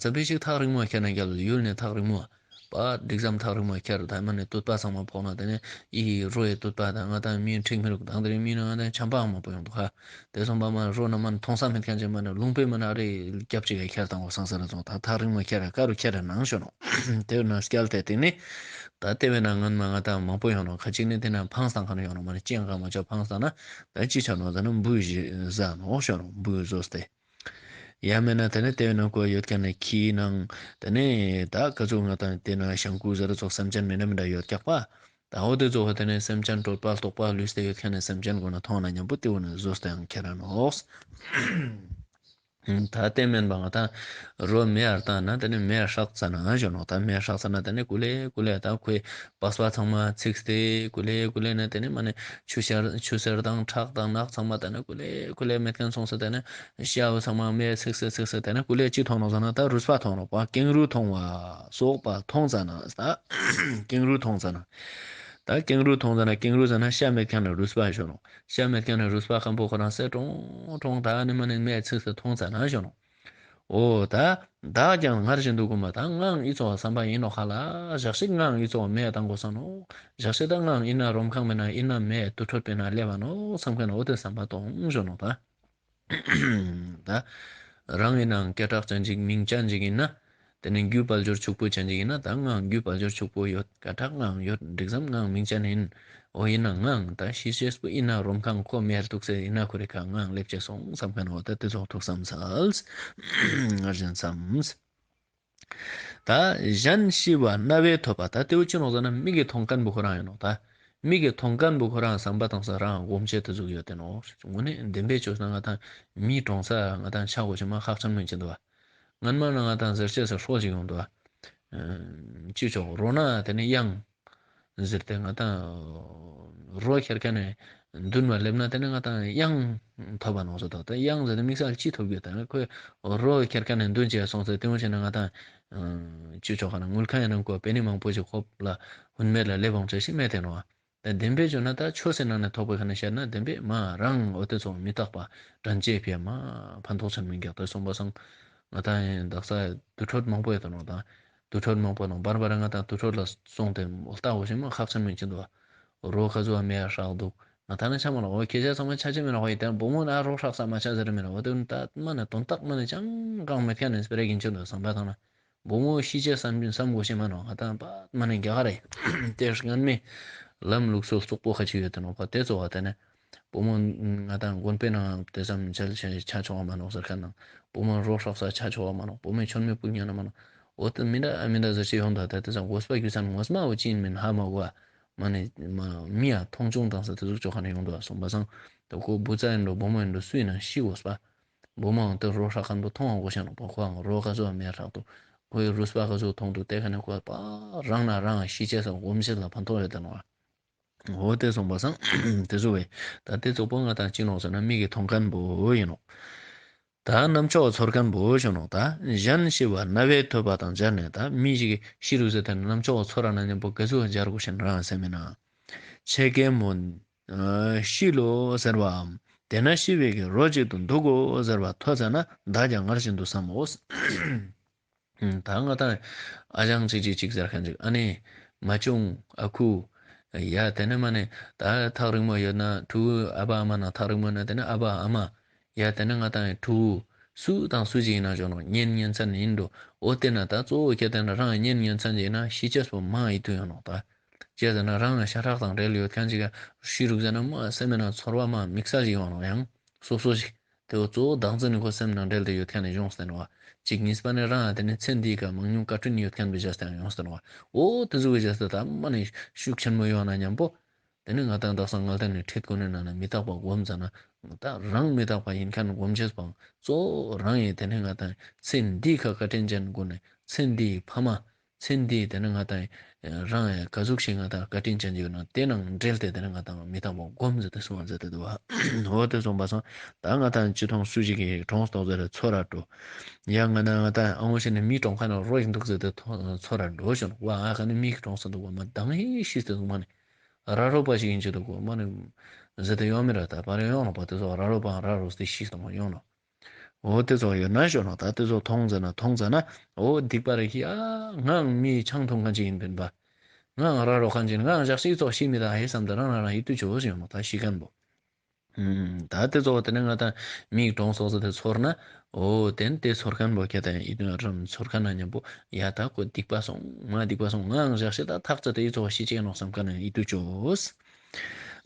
ཙམ་ཕི་ཞིག་ཐག་རིང་མོ་ཁྱེར་ན་རྒྱབ་ལ་ཡུལ་ནས་ཐག་རིང་མོ། པ་འགྲིག་ཙམ་ཐག་རིང་མོ་ཁྱེར་ད་མ་ནི་དུད་པ་ཚང་མ་ཕོག་ན་དེ་ནི་ཨི་རོ་ཡི་དུད་པ་དང་ང་དང་མིའི་འཁྲིག་མི་རུག་དང་དེ་རིང་མི་ནི་ང་དང་ཆམ་པའང་མང་པོ་ཡོང་འདུག་ཧ། དེ་སོང་པ་མ་རོ་ན་མ་ནི་མཐོང་ས་མེད་མཁན་ཅན་མ་ནི་ལུང་པའི་མ་ནི་ཨ་རེ་རྒྱབ་ཅིག་ག་ཁྱེར་དང་བ་སང་ས་ར་ཙོང་ད་ཐག་རིང་མོ་ཁྱེར་དཀའ་རུ་ཁྱེར་ནང་ཤོ་ནོ། དེ་ན་སྐྱལ་དེ་དེ་ནི་ད་དེ་བས་ན་ངན་མ་ང་དང་མང་པོ་ཡོང་ནོ། ཁ་ཅིག་ནི་དེ་ན་ཕངས་སང་ཁ་ནི་ཡོང་ནོ་མ་ནི་ཅི་ཡང་གང་མ་ཆོག་ཕངས་སང་ན་ད་ཅི་ཆ་ནོ་ད་ནི་འབུ་བཞི་ཟ་ནོ་ཤོ་ནོ་འབུ་བཟོས་ཏེ། ཡང་མིན་ན་དེ་ནས་དེ་བས་ན་ཁོ་ཡོད་མཁན་ནི་ཁྱི་ནང་དེ་ནས་ད་ག་ཚོད་ང་དང་དེ་ན་ཤང་ཀུ་ཟེར་ཚོགས་སེམས་ཅན་མི་འདྲ་མི་འདྲ་ཡོད་ཀྱག་པ། ད་འོ་དེ་ཚོ་དེ་ནས་སེམས་ཅན་གྲོད་པ་ལྟོགས་པ་ལུས་ཏེ་ཡོད་མཁན་ནི་སེམས་ཅན་ཀུན་ན་མཐོང་ན་མཉམ་པོ་དེ་བོ་ནི་བཟོས་ཏེ་ཡང་ཁྱེར་ར་ནོག། ད་དེ་མིན་པ་ང་དང་རོ་མེ་ཡར་བཏང་ན་དེ་ནས་མེ་ཡར་ཧྲག་ཙ་ན་ཞོ་ནོག། ད་མེ་ཡར་ཧྲག་ཙ་ན་དེ་ནས་ཀུ་ལེ་ཀུ་ལེ་ད་ཁོའི་པགས་པ་ཚང་མ་ཚིགས་ཏེ་ཀུ་ལེ་ཀུ་ལེ་ནས་དེ་ནས་མ་ནས་ཆུ་སེར་ཆུ་སེར་དང་ཁྲག་དང་ནག་ཚང་མ་དེ་ནས་ཀུ་ལེ་ཀུ་ལེ་མེད་མཁན་སོང་ས་དེ་ནས་ཤ་བོ་ཚང་མ་མེ་ཚིགས་སེ་ཚིགས་སེ་དེ་ནས་ཀུ་ལེ་ཅི་མཐོང་ནོག་ཟེར་ན་ད་རུས་པ་མཐོང་ནོག་པ། ཀེང་རུས་མཐོང་བ་སོགས་པ་མཐོང་ཙ་ན་ད་ཀེང་རུས་མཐོང་ཙ་ན་ད་ཀེང་རུས་མཐོང་ཙ་ན་ཀེང་རུས་ཟེར་ན་ཤ་མེད་མཁན་ནི་རུས་པ་ཞོ་ནོག། ཤ་མེད་མཁན་ནི་རུས་པ་སྐམ་པོ་ཁོ་རང་སེ་ཀྲོང་ཀྲོང་ད་ནི་མ་ནི་མེ་ཚིགས་སེ་མཐོང་ཙ་ན་ཞོ་ནོག། འོ་ད་བདག་ཀྱང་སྔར་བཞིན་དུ་གོམས་པ་ད་ངའང་ཨི་ཙོགས་བསམ་པ་ཡིན་ནོག་ཧ་ལ། ཞག་ཞིག་ངའང་ཨི་ཙོགས་མེ་བཏང་དགོས་ས་ནོག། ཞག་ཞིག་ད་ངའང་ཨི་ན་རོམ་ཁང་མེད་ན་ཨི་ན་མེ་དུར་ཁྲོད་པའི་ནང་སླེབས་པ་ནོག་བསམ་མཁན་འོ་དེ་བསམ་པ་གཏོང་ཞོ་ནོག་ད། ད་རང་ཨི་ནའང་སྐད་གྲགས་ཅན་ཅིག་མིང་ཅན་ཅིག་ཡིན་ན། དེ་ནས་རྒྱུ་དཔལ་འབྱོར་ཕྱུག་པོ་ཅན་ཅིག་ཡིན་ན་ད་ངའང་རྒྱུ་དཔལ་འབྱོར་ཕྱུག་པོ་ཡོད། སྐད་གྲགས་ངའང་ཡོད། འགྲིག་ཙམ་ངའང་མིང་ཅན་ཡིན། འོ་ཡིན་ན་ངའང་ད་ཤི་ཤེས་པོ་ཡིན་ན་རོམ་ཁང་ཁོ་མེར་ཐུག་སེ་ཡིན་ན་ཁོ་རེ་ཁ་ངའང་སླེབས་ཅེས་སོང་བསམ་མཁན་འོ་ད་དེ་ཚོ་ཐུགས་བསམ་སལ། ངར་བཞིན་བསམ། ད་གཞན་ཤི་བ་རྣ་བས་ཐོས་པ་ད་དེ་བོ་ཅི་ནོག་ཟེར་ན་མིག་གིས་མཐོང་མཁན་པོ་ཁོ་རང་ཡིན་ནོག་ད། མིག་གིས་མཐོང་མཁན་པོ་ཁོ་རང་བསམ་པ་བཏང་ས་རང་སྒོམ་བྱེད་དུ་བཟུག་ཡོད་དེ་ནོག། དངོས་གནས་བདེན་པའི་ཆོས་ན་ང་དང་མིའི་གྲོང་ས་ང་དང་ཆ་དགོས་ཤེས་མ་ཁག་ཆེན་མིན་ཅི་འདུག་བ། སྔན་མ་ན་ང་དང་ཟེར་བྱས་སུ་ཧྲོ་ཞིག་ཡོང་འདུག་བ། ཅི་ཆོག་རོ་ན་དེ་ནི་གཡང་ཟེར་ཏེ་ང་དང་རོ་ཁྱེར་ཁ་ནས་མདུན་མ་སླེབས་ན་དེ་ནི་ང་དང་གཡང་ཐོབ་པ་ནོག་ཟེར་ཏོ། ད་གཡང་ཟེར་ཏེ་དམིགས་བསལ་ཅི་ཐོབ་རྒྱུ་དང་ཁོས་རོ་ཁྱེར་ཁ་ནས་མདུན་བྱས་སོང་ཟེར་ཏེ་འོང་བྱས་ན་ང་དང་ཅི་ཆོག་ག་ན་དངུལ་ཁང་ཡང་ན་ཁོ་པེ་ནི་མང་པོ་ཞིག་ཁོབ་ལ་ཧུན་མེད་ལ་སླེབས་འོང་བྱས་ཤི་མེད་དེ་ནོག། ད་བདེན་པའི་བརྗོད་ན་ད་ཆོས་སེ་ནང་ནས་ཐོག་པའི་ཁ་ནས་བཤད་ན་བདེན་པའི་མ་རང་འོ་དེ་ཚོ་མི་རྟག་པ་དྲན་བཅས་ཕེ་མ་ཕན་ཐོགས་ཆེན་མིན་རྒྱག་ད་སོང་པ་སང་ང་ད་ཡིན་དག་ས་དུར་ཁྲོད་མང་པོ་ཡོད་དོ་ནོ་ད་དུར་ཁྲོད་མང་པོ་ནང་བར་བར་ང་ད་དུར་ཁྲོད་ལ་སོང་སྟེ་ལྟ་བོ་ཞིག་མ་ཁག་ཆེན་མིན་ཅི་འདུག་བ། རོ་ཁ་ཚོ་བ་མེ་ཡ་ཧྲག་འདུག་ང་ད་ན་ཆ་མ་ལ་འོ་ཁྱེད་ཅག་ཚང་མ་ཆ་ཆེ་མེད་ན་འོ་ཡི་དེ་བུ་མོ་ན་རོ་ཧྲག་ས་མ་ཆ་ཟེར་མེད་ན་འོ་དེ་ད་མ་ནི་དོན་དག་མ་ནི་ཅང་གང་མེད་མཁན་ནི་སྤེ་ར་གིན་ཅི་འདུག་བསམ་པ་ཐང་ན། བུ་མོ་ཤི་ཆེ་བསམ་བསམ་དགོས་ཤེས་མ་ནོ་ང་དང་པ་མ་ནི་རྒྱ་གར་རེད། དེ་སྔན་མེ་ ལམ་ལུགས་སྲོལ་བཙོག་པོ་ཁ་ཅིག་ཡོད་དེ་ནོག་པ། དེ་ཚོ་བ་དེ་ནས་བུ་མོ་ང་དང་དགོན་པའི་ནང་དེ་ཙམ་མཇལ་ཆ་ཆ་ཆོག་མ་ནོག་ཟེར་མཁན་ནང་། བུ་མོ་རོ་ཧྲག་ས་ཆ་ཆོག་མ་ནོག། བུ་མོའི་ཆོན་མེ་སྤུ་ཉན་ན་མ་ནོག། འོ་དེ་མི་འདྲ་མི་འདྲ་ཟེར་ཞིག་ཡོང་ད། དེ་དེ་ཙམ་དགོས་པ་རྒྱུ་མཚན་ངོ་མ་འོ་ཅི་ཡིན་མིན་ཧ་མ་གོ་བ། མ་ནི་མ་མི་ཡ་མཐོང་ཆུང་དང་ས་དེ་ཟུག་ཆོག་ཁ་ནས་ཡོང་འདུག་བ། སོང་པ་སང་དེ་ཁོ་བུ་ཚ་ཡིན་འགྲོ་བུ་མོ་ཡིན་འགྲོ་སུ་ཡིན་ན་ཤི་དགོས་པ། བུ་མོའང་དེ་རོ་ཧྲག་མཁན་པོ་མཐོང་བ་གོ་ཤ་ནོག་པ། ཁོའང་རོ་ག་ཚོད་མེད་ཧྲག་ཏུ་ཁོའི་རུས་པ་ག་ཚོད་མཐོང་དུ་དེ་ཁ་ནས་ཁོ་པ་རང་ན་རང་ཤི་ཆེ་ས་སྒོམ་ཆེ་ལ་ཕན་ཐོགས་ཡོད་དེ་ནོག་བ། འོ་དེ་སོང་པ་སང་དེ་ཚོ་བས་ད་དེ་ཚོ་པོ་ང་དང་ཅི་ནོག་ཟེར་ན་མིག་གིས་མཐོང་མཁན་པོ་ཡིན་ནོག། ད་རྣམ་ཅོག་ཚོར་མཁན་པོ་ཞུ་ནོག། ད་གཞན་ཤི་བ་རྣ་བས་ཐོས་པ་དང་སྦྱར་ནས། ད་མི་ཞིག་ཤི་རུ་ཟེར་དེ་རྣམ་ཅོག་ཚོར་ར་ན་མཉམ་པོ་ག་ཚོད་སྦྱར་དགོས་ཤེས་རང་སེམས་མེད་ན། ཆེ་གེ་མོ། ཨ་ཤི་ལོ་ཟེར་བའམ། དེ་ན་ཤི་བའི་གི་རོ་གཅིག་ཏུ་འདུག་གོ་ཟེར་བ་ཐོས་ཚར་ན་བདག་ཀྱང་སྔར་བཞིན་དུ་བསམ་མོ། ད་ང་དང་ཨ་ཅང་གཅིག་གཅིག་གཅིག་ཟེར་མཁན་ཅིག་ཨ་ནེ་མ་ཆུང་ཨ་ཁུ། ཡ་དེ་ནས་མ་ནེ་ད་ཐག་རིང་མོ་ཡོད་ན་ཕྲུ་གུ་ཨ་ཕ་ཨ་མ་ནང་ཐག་རིང་མོ་ཡོད་ན་དེ་ནས་ཨ་ཕ་ཨ་མ། ཡ་དེ་ནས་ང་དང་ཕྲུ་གུ་སུ་དང་སུ་ཅིག་ཡིན་ན་ཆོག་ནོག། གཉེན་ཉེ་ཚན་ཡིན་འགྲོ། འོ་དེ་ན་ད་གཙོ་བོ་ཁྱེད་དེ་ན་རང་གཉེན་ཉེ་ཚན་ཅིག་ཡིན་ན་ཤི་ཆེས་པོ་མ་ཡིད་དུ་ཡོང་ནོག་ད། ཅི་ཟེར་ན་རང་ཤ་ཁྲག་དང་འབྲེལ་ཡོད་མཁན་ཅིག་ག་ཤི་རུག་ཟེར་ན་མ་སེམས་མེད་ན་ཚོར་བ་མ་དམིགས་བསལ་ཞིག་ཡོང་ནོག། ཡང་སོ་སོ་ཞིག་དེ་བོ་གཙོ་བོ་བདག་འཛིན་ནི་ཁོ་སེམས་ནང་འབྲེལ་དུ་ཡོད་མཁན་ནི་ཡོང་སྟེ་ནོག། གཅིག་གཉིས་པ་ནི་རང་ཡང་དེ་ནི་ཚེ་འདིའི་ཀ་མང་ཉུང་བཀའ་དྲིན་ཡོད་མཁན་པའི་བྱས་ཏེ་ཡང་ཡོང་སྟེ་ནོག། འོ་དེ་ཚོ་གི་བྱས་ཏེ་ད་མ་ནི་ཤུགས་ཆེན་མོ་ཡོང་ན་མཉམ་པོ། དེ་ནི་ང་དང་དག་ས་ངལ་དན་ནི་ཁྲིད་གོ་ནི་ན་ནི་མི་རྟག་པ་སྒོམ་ཟེར་ན། ད་རང་མི་རྟག་པ་ཡིན་མཁན་སྒོམ་བྱས་པའང་གཙོ་བོ་རང་ཡིན། དེ་ནི་ང་དང་ཚེ་འདིའི་ཁ་བཀའ་དྲིན་ཅན་དགོས་ནི་ཚེ་འདིའི་ཕ་མ། ཚེ་འདིའི་དེ་ནི་ང་དང་རང་ཡང་ག་ཟུག་ཞིག་ང་དང་བཀའ་དྲིན་ཅན་ཡོད་ན་དེ་ནང་འབྲེལ་ཏེ་དེ་ནི་ང་དང་མི་རྟག་པ་སྒོམ་ཟེར་ཏེ་གསུངས་པ་ཟེར་ཏེ་འདུག་བ། འོ་དེ་གསུངས་པ་སོང་ད་ང་དང་ཅི་མཐོང་སུ་ཞིག་གིས་གྲོངས་སོང་ཟེར་ཏེ་ཚོར་ར་འགྲོ། ཡང་ང་ན་ང་དང་ཨ་ངོ་ཤེས་ནས་མི་གྲོངས་ཁ་ན་རོ་ཡིན་འདུག་ཟེར་ཏེ་ཚོར་ར་འགྲོ་ཞོན་བ། ཨ་ཁ་ནས་མི་གྲོངས་སོང་འདུག་བ་མ་དང་ཧི་ཤི་སྟེ་འདུག་མ་ནི། ར་རོ་པ་ཞིག་ཡིན་ཆེད་དུ་གོ་མ་ནི་ཟེར་ཏེ་ཡོང་མི་ར། ད་པར་ཡོང་ལ་པ་དེ་ཚོ་ར་རོ་པའང་ར་རོ་སྟེ་ཤི་སོང་ཡོང་ལ། འོ་དེ་ཚོ་ཡོད་ན་ཞོ་ནོ། ད་དེ་ཚོ་མཐོང་ཟེར་ན་མཐོང་ཟེར་ན། འོ་སྡིག་པ་རེ་ཤི་ཨ་ངའང་མི་ཆང་འཐུང་མཁན་ཅིག་ཡིན་པིན་པ། ངའང་ར་རོ་མཁན་ཅིག་ངའང་ཞག་ཤིག་ཚོགས་ཤི་མི་ད་ཧེ་བསམ་དེ་རང་རང་རང་ཡིད་དུ་ཆོ་ཞིག་ཡོང་ནོ་ད་ཤི་མཁན་པོ། ད་དེ་ཚོ་དེ་ནས་ང་དང་མིག་གྲོངས་སོགས་ཟེར་དེ་ཚོར་ན། འོ་དེ་ནས་དེ་ཚོར་མཁན་པོ་ཁྱེད་དང་ཡིད་དུ་རང་ཚོར་མཁན་ན་མཉམ་པོ་ཡ་ད་ཁོ་སྡིག་པ་སོང་ང་སྡིག་པ་སོང་ངའང་ཞག་ཤིག་ད་ཐག་ཚད་དེ་ཡིད་ཚོགས་ཤི་ཅེས་ནོ་བསམ་མཁན་ན་ཡིད་དུ་ཆོ།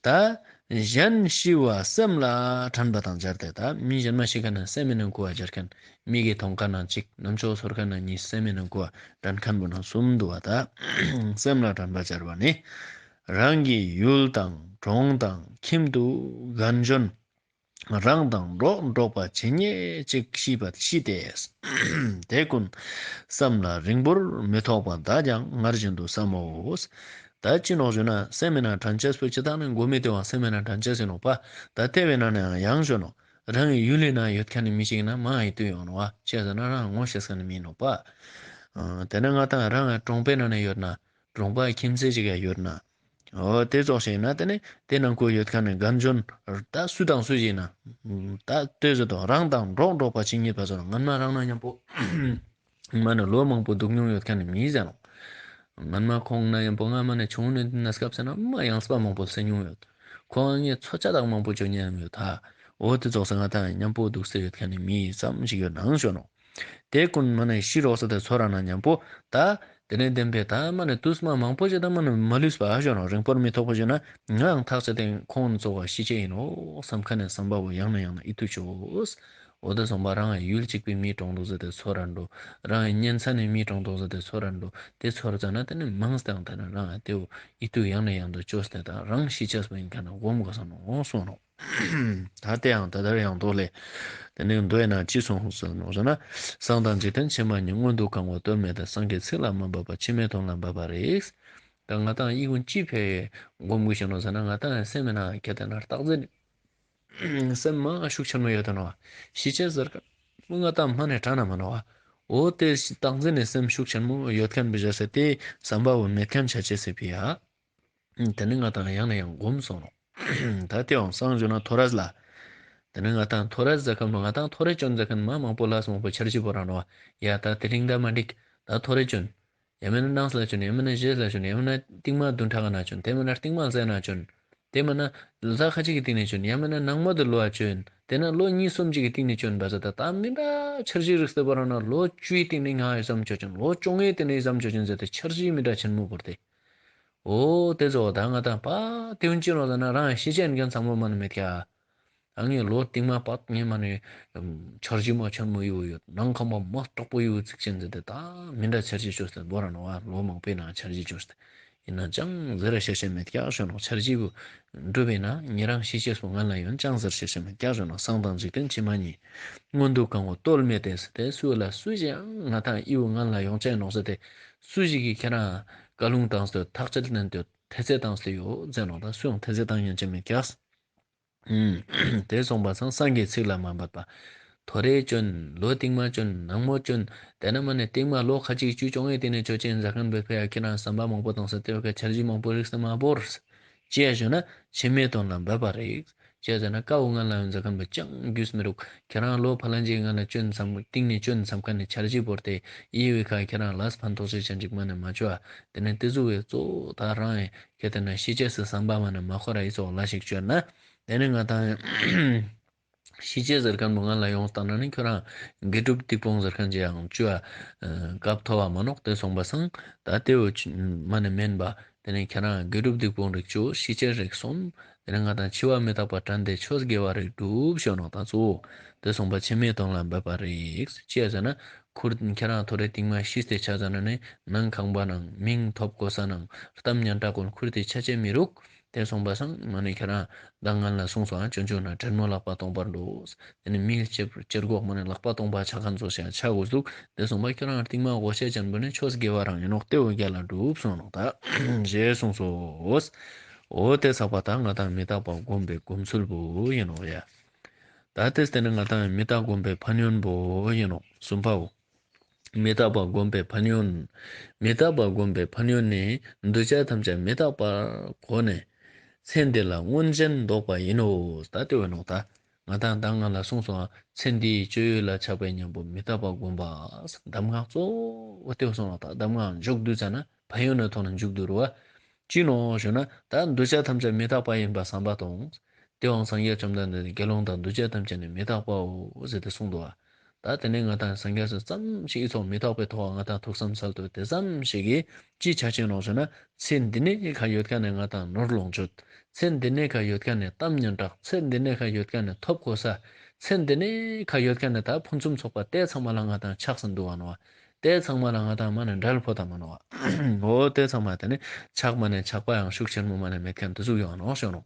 ད་གཞན་ཤི་བ་སེམས་ལ་དྲན་པ་དང་སྦྱར་ཏེ། ད་མི་གཞན་མ་ཤི་མཁན་ན་སེམས་མེད་ན་མགུ་བ་སྦྱར་མཁན། མིག་གིས་མཐོང་མཁན་ན་གཅིག་རྣམ་ཅོག་ཚོར་མཁན་ན་གཉིས། སེམས་མེད་ན་མགུ་བ་དྲན་མཁན་པོ་ན་གསུམ་འདུག་བ། ད་སེམས་ལ་དྲན་པ་སྦྱར་བ་ནི། རང་གི་ཡུལ་དང་གྲོང་དང་ཁྱིམ་དུ་རྒན་གཞོན། རང་དང་འགྲོགས་འགྲོགས་པ་ཇི་སྙེད་ཅིག་ཤི་བ་ཤི་སྟེ། དེ་ཀུན་བསམ་ལ་རིང་པོར་མི་ཐོགས་པ་བདག་ཀྱང་སྔར་བཞིན་དུ་བསམ་མོ། ད་ཅི་ནོག་ཞུ་ན་སེམས་མེད་ན་དྲན་ཅེས་པོ་ཅི་ད་ནི་མགོ་མི་དེ་བ་སེམས་མེད་ན་དྲན་ཅེས་ཡིན་ནོག་པ། ད་དེ་བས་ན་ནའང་ཡང་ཞུ་ནོ། རང་གི་ཡུལ་ལི་ན་ཡོད་མཁན་ནི་མི་ཞིག་ན་མ་ཡིད་དུ་ཡོང་ནོ་བ། ཅེས་ཟེར་ན་རང་ངོ་ཤེས་མཁན་ནི་མི་ནོག་པ། དེ་ནས་ང་དང་རང་གྲོང་པའི་ནང་ནས་ཡོད་ན། གྲོང་པ་ཁྱིམ་མཚེས་ཅིག་ཡ་ཡོད་ན། འོ་དེ་ཙོགས་ཤིག་ཡིན་ན་དེ་ནི་དེ་ནང་ཁུལ་ཡོད་མཁན་ནི་རྒན་གཞོན་ད་སུ་དང་སུ་ཞིག་ཡིན་ན། ད་ལྟོས་ཟེར་དོ་རང་དང་འགྲོགས་འགྲོགས་པ་ཇི་སྙེད་པ་ཟེར་ན་སྔན་མ་རང་ན་མཉམ་པོ་མ་ནི་ལོ་མང་པོ་སྡུག་མྱོང་ཡོད་མཁན་ནི་མི་ཟེར་ནོ། སྔན་མ་ཁོང་ན་མཉམ་པོ་ང་མ་ནི་ཆུང་ནི་གནས་སྐབས་ཟེར་ན་མ་ཡང་སྤ་མང་པོ་སེ་མྱོང་ཡོད། ཁོང་ངས་ཚོ་ཆ་དག་མང་པོ་བཅོ་མཉམ་ཡོད་ད། འོ་དེ་ཙོགས་སེ་ང་དང་མཉམ་པོ་སྡུག་སེ་ཡོད་མཁན་ནི་མི་ཙམ་ཞིག་ཡོད་ནང་ཞོ་ནོ། དེ་ཀུན་མ་ནི་ཤི་རོགས་ས་དེ་ཚོ་ར་ན་མཉམ་པོ་ད། དེ་ནས་བདེན་པས་ད་མ་ནི་དུས་མ་མང་པོ་ཞིག་ད་མ་ནི་མ་ལུས་པ་ཞོ་ནོ་རིང་པོར་མི་ཐོགས་པ་ཞོ་ན་ངའང་ཐག་ཆད་དེ་ཁོང་ཚོ་བ་ཤི་ཆེ་ཡིན་ནོ་བསམ་མཁན་ནི་བསམ་པ་བོ་ཡང་ན་ཡང་ན་ཡིད་དུ་ཆོས། འོ་དེ་སོང་པ་རང་ཡུལ་གཅིག་པའི་མི་གྲོངས་འདུག་ཟེར་དེ་ཚོ་ར་འགྲོ། རང་གཉེན་ཚན་ནས་མི་གྲོངས་འདུག་ཟེར་དེ་ཚོ་ར་འགྲོ། དེ་ཚོ་ར་ཙ་ན་དེ་ནི་མང་སྟེ་ཡང་དེ་ནི་རང་དེ་བོ་ཡིད་དུ་ཡང་ན་ཡང་དུ་ཆོས་དེ་དང་རང་ཤི་ཆེས་པ་ཡིན་མཁན་ན་སྒོམ་དགོས་ས་ནོ་འོང་སོང་ནོ། ད་དེ་ཡང་ད་ལྟར་ཡང་དོ་ལས། དེ་ནས་མདོ་ཡི་ནང་ཅི་གསུངས་ཟེར་ནོ་ཟེར་ན། སངས་དང་འཇིག་རྟེན་ཕྱི་མ་གཉིས། མངོན་དུ་གང་བ་དོན་མེད་དེ། སངས་རྒྱས་ཚིག་ལ་མ་འབབ་པ། ཕྱི་མའི་དོན་ལ་འབབ་པ་རེད། ད་ང་དང་ཨི་ཀུན་ཅི་ཕེ་སྒོམ་དགོས་ཤེས་ནོ་ཟེར་ན་ང་དང་སེམས་མེད་ན་ཁྱེད་དེ་ན་རྟག་འཛིན། སེམས་མ་ཤུགས་ཆེན་མོ་ཡོད་དེ་ནོ། ཤི་ཆེས་ཟེར་ཀ་ང་དང་མ་ནས་དྲན་ན་མ་ནོ། འོ་དེ་རྟག་འཛིན་ནས་སེམས་ཤུགས་ཆེན་མོ་ཡོད་མཁན་བི་ཞ་ཟེར་དེ་བསམ་པ་བོ་མེད་མཁན་ཆ་ཆེས་ཟེར་ཕི་ཡ། དེ་ནི་ང་དང་ཡང་ནས་ཡང་སྒོམ་སོང་ནོ། ད་དེའང་སང་ཞུ་ན་ཐོ་རས་ལ། དེ་ནི་ང་དང་ཐོ་རས་ཟེར་མཁན་པོ་ང་དང་ཐོ་རས་ཅོན་ཟེར་མཁན་མ་མང་པོ་ལ་སོང་པོ་འཆར་གཞི་པོ་རང་ནོ། ཡ་ད་དེ་རིང་ད་མ་འགྲིག་ད་ཐོ་རས་ཅོན། ཡང་མིན་ན་ནངས་ལ་ཅོན། ཡང་མིན་ན་གཞེས་ལ་ཅོན། ཡང་མིན་ན་རྟིང་མ་བདུན་ཕྲག་ན་ཅོན། དེ་མིན་ན་རྟིང་མ་ཟེར་ན་ཅོན། དེ་མིན་ན་ལོ་ཁ་ཅིག་གི་སྟེང་ནས་ཅོན། ཡང་མིན་ན་ནངས་མོ་དུ་ལོ་ཅོན། དེ་ན་ལོ་གཉིས་གསུམ་ཅིག་གི་སྟེང་ནས་ཅོན་པ་ཟེར་ད་ད་མི་འདྲ་འཆར་གཞི་རིགས་སྟེ་པོ་རང་ན་ལོ་བཅུའི་སྟེང་ནས་ང་ཡི་བསམ་ཅོ་ཅོན། ལོ་བཅོ་ལྔའི་སྟེང་ནས་བསམ་ཅོ་ཅོན་ཟེར་ཏེ་འཆར་གཞི་མི་འདྲ་ཆེན་མོ་བོར་ཏེ། འོ་དེ་ཚོ་ད་ང་དང་པ་དེ་འུན་ཅི་རོ་ཟེར་ན་རང་ཤི་ཆེན་མཁན་ཚང་མ་མ་ནི་མེད་ཀྱ། ཨ་ངའི་ལོ་སྟིང་མ་པ་ངའི་མ་ནི་འཆར་གཞི་མ་ཆེན་མོ་ཡོད་ཡོད། ནང་ཁང་པ་མ་དྲག་པོ་ཡོད་ཚིག་ཆེན་ཟེར་ཏེ་ད་མི་འདྲ་འཆར་གཞི་བཅོས་ཏེ་འབོ་ར་ནོ་བ། ལོ་མང་པོའི་ནང་འཆར་གཞི་བཅོས་ཏེ་ཡིན་ན་ཅང་ཟེར་ར་ཤེས་ཤེས་མེད་ཀྱ་ཤོད་ནོ། འཆར་གཞི་བུ་འགྲུབ་པས་ན་ཉེ་རང་ཤི་ཆེས་སུ་ང་ལ་ཡོན་ཅང་ཟེར་ཤེས་ཤེས་མེད་ཀྱ་ཤོད་ནོ། སང་དང་འཇིག་རྟེན་ཕྱི་མ་གཉིས། མངོན་དུ་གང་བོ་རྟོལ་མེད་དེ་ཟེར་ཏེ་སུ་ལ་སུ་ཞིག་ཡང་ང་དང་ཨི་བོ་ང་ལ་ཡོང་ཆེན་ནོག་ཟེར་ཏེ་སུ་ཞིག་གིས་ཁྱེད་རང་བཀའ་ལུང་དང་ཟེར་ཐག་བཅད་ནན་ཏེ་ཐེ་ཚེ་དང་ཟེར་ཡོད་ཟེར་ནོ། ད་སུ་ཡང་ཐེ་ཚེ་དང་ཡོན་ཆེན་མེད་ཀྱག། ཨུམ། དེ་སོང་པ་སང་སངས་རྒྱས་ཚིག་ལ་མ་འབད་པ། ཐོ་རེ་སྐྱོན། ལོ་སྟིང་མ་སྐྱོན། ནངས་མོ་སྐྱོན། དེ་ན་མ་ནས་སྟིང་མ་ལོ་ཁ་ཅིག་བཅུ་བཅོ་ལྔའི་སྟེང་ནས་ཆོ་ཅན་ཟ་མཁན་བོད་ཕེ་ཡ་ཁྱེད་རང་བསམ་པ་མང་པོ་དང་ས་དེ་བ་ཁ་འཆར་གཞི་མང་པོ་རིགས་སུ་མ་བོར། ཅི་ཡ་ཞུ་ན་ཕྱི་མའི་དོན་ལ་འབད་པ་རིགས། ཅི་ཡ་ཟེར་ན་ཀ་བོ་ང་ལ་ཡོན་ཟ་མཁན་བོ་ཅང་རྒྱུས་མི་རུག། ཁྱེད་རང་ལོ་ཕ་ལན་ཅིག་ང་ལ་སྐྱོན་བསམ་སྟིང་ནས་སྐྱོན་བསམ་མཁན་ནས་འཆར་གཞི་བོར་ཏེ་ཡི་བའི་ཁ་ཁྱེད་རང་ལ་ཕན་ཐོགས་ཤིག་ཅན་ཅིག་མ་ནས་མ་བཅོ་བ། དེ་ནས་དེ་ཟུ་བའི་གཙོ་བོ་ད་རང་ཡི་ཁྱེད་དེ་ན་ཤི་ཅེས་སུ་བསམ་པ་མ་ནས་མ་འཁོར་ར་ཡི་ཚོགས་ལ་ཞིག་བཅོས་ན། དེ་ནས་ང་དང་ཤི་ཅེས་ཟེར་མཁན་པོ་ང་ལ་ཡོང་བཏང་ན་ནི་ཁྱོད་རང་དགེ་སྒྲུབ་སྡིག་སྤོང་ཟེར་མཁན་ཅི་ཡང་བཅོ་བ་སྐབས་ཐོབ་པ་མ་ནོག། དེ་སོང་པ་སང་ད་དེ་བོ་མ་ནས་མེན་པ། དེ་ནས་ཁྱེད་རང་དགེ་སྒྲུབ་སྡིག་སྤོང་རིགས་བཅུ། ཤི་ཅེས་རིགས་གསུམ། དེ་ནས་ང་དང་འཆི་བ་མི་རྟག་པ་དྲན་ཏེ་ཆོས་དགེ་བ་རིགས་སྒྲུབ་ཤོག་ནོག་ད་གཙོ་བོ། དེ་སོང་པ་ཕྱི་མའི་དོན་ལ་འབད་པ་རིགས། ཅི་ཡ་ཟེར་ན། ཁུར་ཁྱེད་རང་ཐོ་རེ་སྟིང་མ་ཤི་སྟེ་ཆ་ཟ་ན་ནི་ནང་ཁང་པ་ནང་མིང་ཐོབ་གོ་ས་ནང་གཏམ་སྙན་གྲགས་ཀུན་ཁུར་དེ་ཆ་ཆེ་མི་རུག། དེ་སོང་པ་སང་མ་ནི་ཁྱེད་རང་ད་ང་ལ་གསུངས་སོང་ཨ། ཅོན་ཅོན་ན་དྲན་མོ་ལག་པ་སྟོང་པར་འགྲོ། དེ་ནི་མིའི་ལྕེ་ལྕེ་སྒོག་མ་ནི་ལག་པ་སྟོང་པ་ཆ་ག་ཚོ་ཞིག་ཆ་དགོས་འདུག། དེ་སོང་པ་ཁྱེད་རང་སྟིང་མ་གོ་ཤེས་ཅན་པོ་ནི་ཆོས་དགེ་བ་རང་ཡིན་ནོག། དེ་འོ་རྒྱ་ལ་འགྲུབ་སོང་ནོག་ད་ཞེས་གསུངས་སོ། འོ་དེ་ཚགས་པ་ད་ང་དང་མི་རྟག་པ་སྒོམ་པའི་སྒོམ་ཚུལ་བུ་ཡིན་ནོག་ཡ། ད་དེ་སྟེ་ནི་ང་དང་མི་རྟག་སྒོམ་པའི་ཕན་ཡོན་བུ་ཡིན་ནོག། གསུམ་པའོ། མི་རྟག་པ་སྒོམ་པའི་ཕན་ཡོན། མི་རྟག་པ་སྒོམ་པའི་ཕན་ཡོན་ནི། འདུས་བྱས་ཐམས་ཅད་མི་རྟག་པར་གོ་ནས། ཚེ་འདི་ལ་མངོན་ཞེན་བཟློག་པ་ཡིན་ནོ། ད་དེ་བས་ནོ་ད། ང་དང་ད་ང་ལ་གསུངས་སོང་ཨ། ཚེ་འདིའི་སྤྱོད་ཡུལ་ལ་ཆགས་པའི་གཉེན་པོ་མི་རྟག་པ་སྒོམ་པ། གདམས་ངག་གཙོ་བོ་དེ་བས་སོང་ལ་ད་གདམས་ངག་མཇུག་བསྡུས་ཙ་ན་ཕན་ཡོན་ནི་ཐོག་ནས་མཇུག་བསྡུ་རུ་བ། ཅི་ནོ་ཞུ་ན་ད་འདུས་བྱས་ཐམས་ཅད་མི་རྟག་པ་ཡིན་པ་བསམ་པ་དང་། དེ་བའང་སངས་རྒྱས་བཅོམ་ལྡན་འདས་ཀྱིས་དགེ་སློང་དག་འདུས་བྱས་ཐམས་ཅད་ནི་མི་རྟག་པའོ་ཟེར་ཏེ་གསུངས་འདུག་བ། ད་དེ་ནས་ང་དང་སངས་རྒྱས་སུ་ཙམ་ཞིག་ཨི་ཚོགས་མི་རྟག་པའི་ཐོག་ང་དང་ཐུགས་བསམ་གསལ་དུ་དེ་ཙམ་ཞིག་གིས་ཅི་ཆ་ཆེན་ནོ་ཟེར་ན། ཚེ་འདི་ནས་ཁ་ཡོད་ཁ་ནས་ང་དང་ནོར་ལོངས་སྤྱོད། ཚེ་འདི་ནས་ཁ་ཡོད་ཁ་ནས་གཏམ་སྙན་གྲགས། ཚེ་འདི་ནས་ཁ་ཡོད་ཁ་ནས་ཐོབ་གོ་ས། ཚེ་འདི་ནས་ཁ་ཡོད་ཁ་ནས་ད་ཕུན་སུམ་ཚོགས་པ་དེ་ཚང་མ་ལ་ང་དང་ཆགས་སུ་འདུག་བ་ནོ་བ། དེ་ཚང་མ་ལ་ང་དང་མ་ནས་འབྲལ་ཕོད་ད་མ་ནོ་བ། འོ་དེ་ཚང་མ་དེ་ནས་ཆགས་མ་ནས་ཆགས་པ་ཡང་ཤུགས་ཆེན་མོ་མ་ནས་མེད་མཁན་དེ་ཟུག་ཡོང་ནོ་ཞོ་ནོ།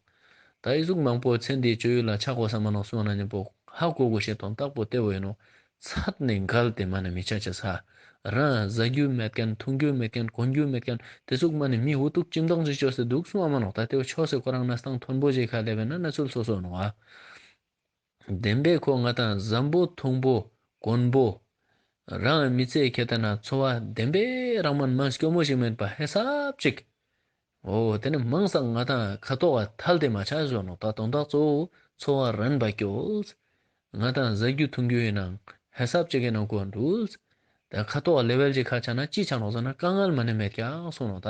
ད་ཨི་ཟུག་མང་པོ་ཚེ་འདིའི་སྤྱོད་ཡུལ་ལ་ཆགས་གོ་ས་མ་ནོ་གསུངས་ན་མཉམ་པོ་ཧ་གོ་གོ་ཤེས་དོན་དག་པོ་དེ་བོ་ཡིན་ནོ། ཚད་ནས་འགལ་ཏེ་མ་ནས་མི་ཆ་ཆ་ས། རང་ཟ་རྒྱུ་མེད་མཁན་འཐུང་རྒྱུ་མེད་མཁན་གོན་རྒྱུ་མེད་མཁན་དེ་ཟུག་མ་ནས་མི་འུ་ཐུག་ཅིམ་དང་ཞིག་བཅོས་སེ་འདུག་གསུངས་བ་མ་ནོ། ད་དེ་བོ་ཆོས་སེ་ཁོ་རང་གནས་སྟངས་མཐོན་པོ་ཞིག་ཁ་སླེབས་ན་གནས་ཚུལ་སོ་སོ་ནོ་བ། བདེན་པས་ཁོ་ང་དང་བཟང་པོ་མཐོང་པོ་གོན་པོ། རང་མི་ཚེ་ཁེ་ཏ་ན་འཚོ་བ་བདེན་པས་རང་མན་མ་སྐྱོ་མོ་ཞིག་མེད་པ་ཧེ་སབ་ཅིག། འོ་དེ་ནི་མང་སང་ང་དང་ཁ་ཐོག་ག་ཐལ་ཏེ་མ་ཆགས་བཟོ་ནོ། ད་དོན་དག་གཙོ་བོ་འཚོ་བ་རན་པ་སྐྱོལ། ང་དང་ཟ་རྒྱུ་འཐུང་རྒྱུ་ཡིན་ནང་ཧེ་སབ་ཅིག་གི་ནང་གོ་འགྲུལ། ད་ཁ་ཐོག་ག་ལེ་ཝལ་ཅིག་ཁ་ཆགས་ན་ཅི་ཆགས་ནོ་ཟེར་ན་དཀའ་ངལ་མ་ནི་མེད་ཀྱང་སོང་ནོ། ད་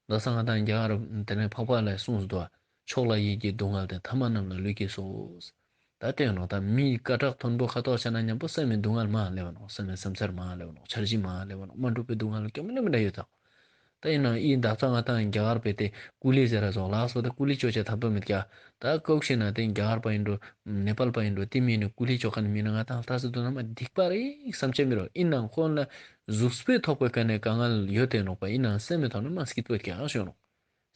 ད་ས་ང་དང་རྒྱ་གར་དེ་ནས་འཕགས་པ་ལ་གསུངས་སོ། མཆོག་ལ་ཡིད་ཀྱི་སྡུག་བསྔལ་དེ། ཐ་མ་རྣམས་ལ་ལུས་ཀྱིས་གསོ། ད་དེ་ཡང་ནོ་ད་མི་སྐད་གྲགས་མཐོན་པོ་ཁ་ཐོག་ཆ་ན་མཉམ་པོ་སེམས་མི་སྡུག་བསྔལ་མ་སླེབས་ནོ། སེམས་མི་སེམས་ཚེར་མ་སླེབས་ནོ། འཆར་གཞི་མ་སླེབས་ནོ། མ་འགྲུབ་པའི་སྡུག་བསྔལ་སྐྱོ་མི་ནི་མི་འདྲ་ཡོད་ཙང་། ད་ཡིན་ནའང་ཨི་ད་ཚ་ང་དང་རྒྱ་གར་པའི་དེ་ཀུ་ལི་ཟེར་ར་ཟོག་ལགས་སོ། ད་ཀུ་ལི་ཅོ་ཆེ་ཐབས་པ་མེད་ཀྱ། ད་ཀོག་ཤེ་ན་དེ་རྒྱ་གར་པ་ཡིན་འགྲོ་ནེ་པཱལ་པ་ཡིན་འགྲོ་དེ་མིན་ནི་ཀུ་ལི་ཅོ་ཁན་མིན་ན་ང་དང་ལྟ་ས་དུ་ན་མ་སྡིག་པ་རེད་བསམ་ཆེ་མི་རོ། ཡིན་ནའང་ཁོང་ལ་གཟུགས་པོའི་ཐོག་པའི་ཀ་ནས་དཀའ་ངལ་ཡོད་དེ་ནོག་པ། ཡིན་ནའང་སེམས་མི་ཐོག་ནས་མ་སྐྱིད་པོ་ཀྱང་ཤོད་ནོ།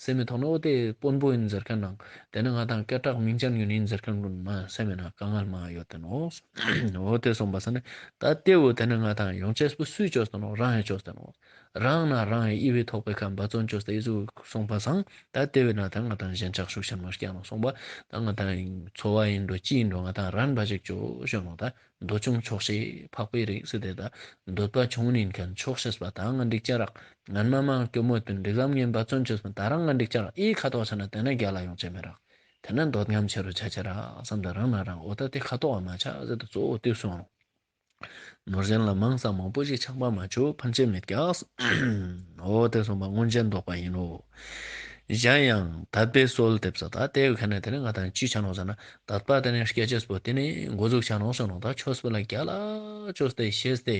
སེམས་མི་ཐོག་ནས་འོ་དེ་དཔོན་པོ་ཡིན་ཟེར་མཁན་ནང་དེ་ནི་ང་དང་སྐད་གྲགས་མིང་ཅན་ཡོད་ཡིན་ཟེར་མཁན་ཀུན་མ་སེམས་མི་ན་དཀའ་ངལ་མ་ཡོད་དེ་ནོ། འོ་དེ་སོང་པ་ས་ནི་ད་དེ་འོ་དེ་ནི་ང་དང་ཡོང་ཆེས་པོ་སུས་བཅོས་དེ་ནོ། རང་ཡང་བཅོས་དེ་ནོ། རང་ན་རང་ཡི་ཨི་བའི་ཐོག་པའི་ཁ་འབད་བརྩོན་བཅོས་ཏེ་ཨི་ཟུག་སོང་པ་སང་ད་དེ་བས་ན་ད་ང་དང་ཞེན་ཆགས་ཤུགས་ཆེན་མོ་སྐྱེ་ནོ། སོང་པ་ད་ང་དང་འཚོ་བ་ཡིན་འགྲོ་ཅི་ཡིན་འགྲོ་ང་དང་རན་པ་ཞིག་བཅོས་ཤོད་ནོ། ད་འདོད་ཆུང་ཆོག་ཤེས་འཕགས་པའི་རིགས་ཟེར་ཏེ་ད་འདོད་པ་ཆུང་ངུ་ཡིན་མཁན་ཆོག་ཤེས་པ་ད་ང་འགྲིག་ཅག་རག། ངན་མ་མང་སྐྱོ་མོ་དོན་འགྲིག་ལམ་ངན་འབད་བརྩོན་བཅོས་པ་ད་རང་ང་འགྲིག་ཅག་རག། ཨི་ཁ་ཐོག་ཆ་ན་དེ་ན་རྒྱ་ལ་ཡོང་ཆེ་མེད་རག། དེ་ན་འདོད་རྔམ་ཆེ་རུ་ཆ་ཆེ་རག་བསམ་ད་རང་ན་རང་འོ་ད་དེ་ཁ་ཐོག་མ་ཆ་ཟེར་ཏེ་གཙོ་བོ་དེ་སོང་རུང་། ནོར་གཞན་ལ་མང་ས་མང་པོ་ཞིག་ཆགས་པ་མ་བཅོས་ཕན་ཆད་མེད་ཀྱག། འོ་དེ་སོང་པ་མངོན་ཞེན་བཟློག་པ་ཡིན་ནོ། གཞན་ཡང་དད་པས་གསོལ་འདེབས་ས། ད་དེ་ཡོད་ཁ་ནས་དེ་ནས་ང་དང་ཅི་ཆ་ནོག་ཟེར་ན། དད་པ་དེ་ནས་སྐད་ཅེས་པོ་དེ་ནས་འགོ་འཛུགས་ཆ་ནོག་ཟེར་ནོག། ད་ཆོས་པོ་ལ་རྒྱ་ལ་ཅོས་ཏེ་ཤེས་ཏེ་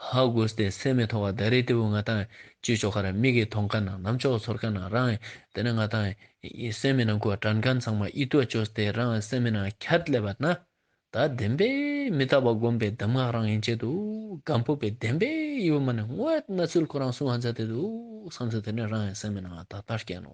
ཧ་གོ་སྟེ་སེམས་མི་ཐོག་ག་ད་རེ་དེ་བོ་ང་དང་ཅི་ཆོག་ཁ་ར་མིག་གིས་མཐོང་མཁན་ན་ནམ་ཆོག་ཚོར་མཁན་ན་རང་དེ་ནས་ང་དང་སེམས་མི་ནང་ཁུ་དྲན་མཁན་ཚང་མ་ཡིད་དུ་ཅོས་ཏེ་རང་སེམས་མི་ནང་ཁྱད་ལེ་བ་ན། ད་བདེན་པའི་མི་རྟག་པ་སྒོམ་པའི་གདམས་ངག་རང་ཡན་ཆད་དུ་སྒམ་པོ་པའི་བདེན་པའི་ཡུལ་མ་ནས་དངོས་གནས་ཚུལ་ཁོ་རང་གསུང་ཧ་མཛད་དེ་འདུག་བསམ་ཚུལ་དེ་ནས་རང་ཡང་སེམས་མི་ནང་ད་ལྟར་སྐྱེ་ནོ།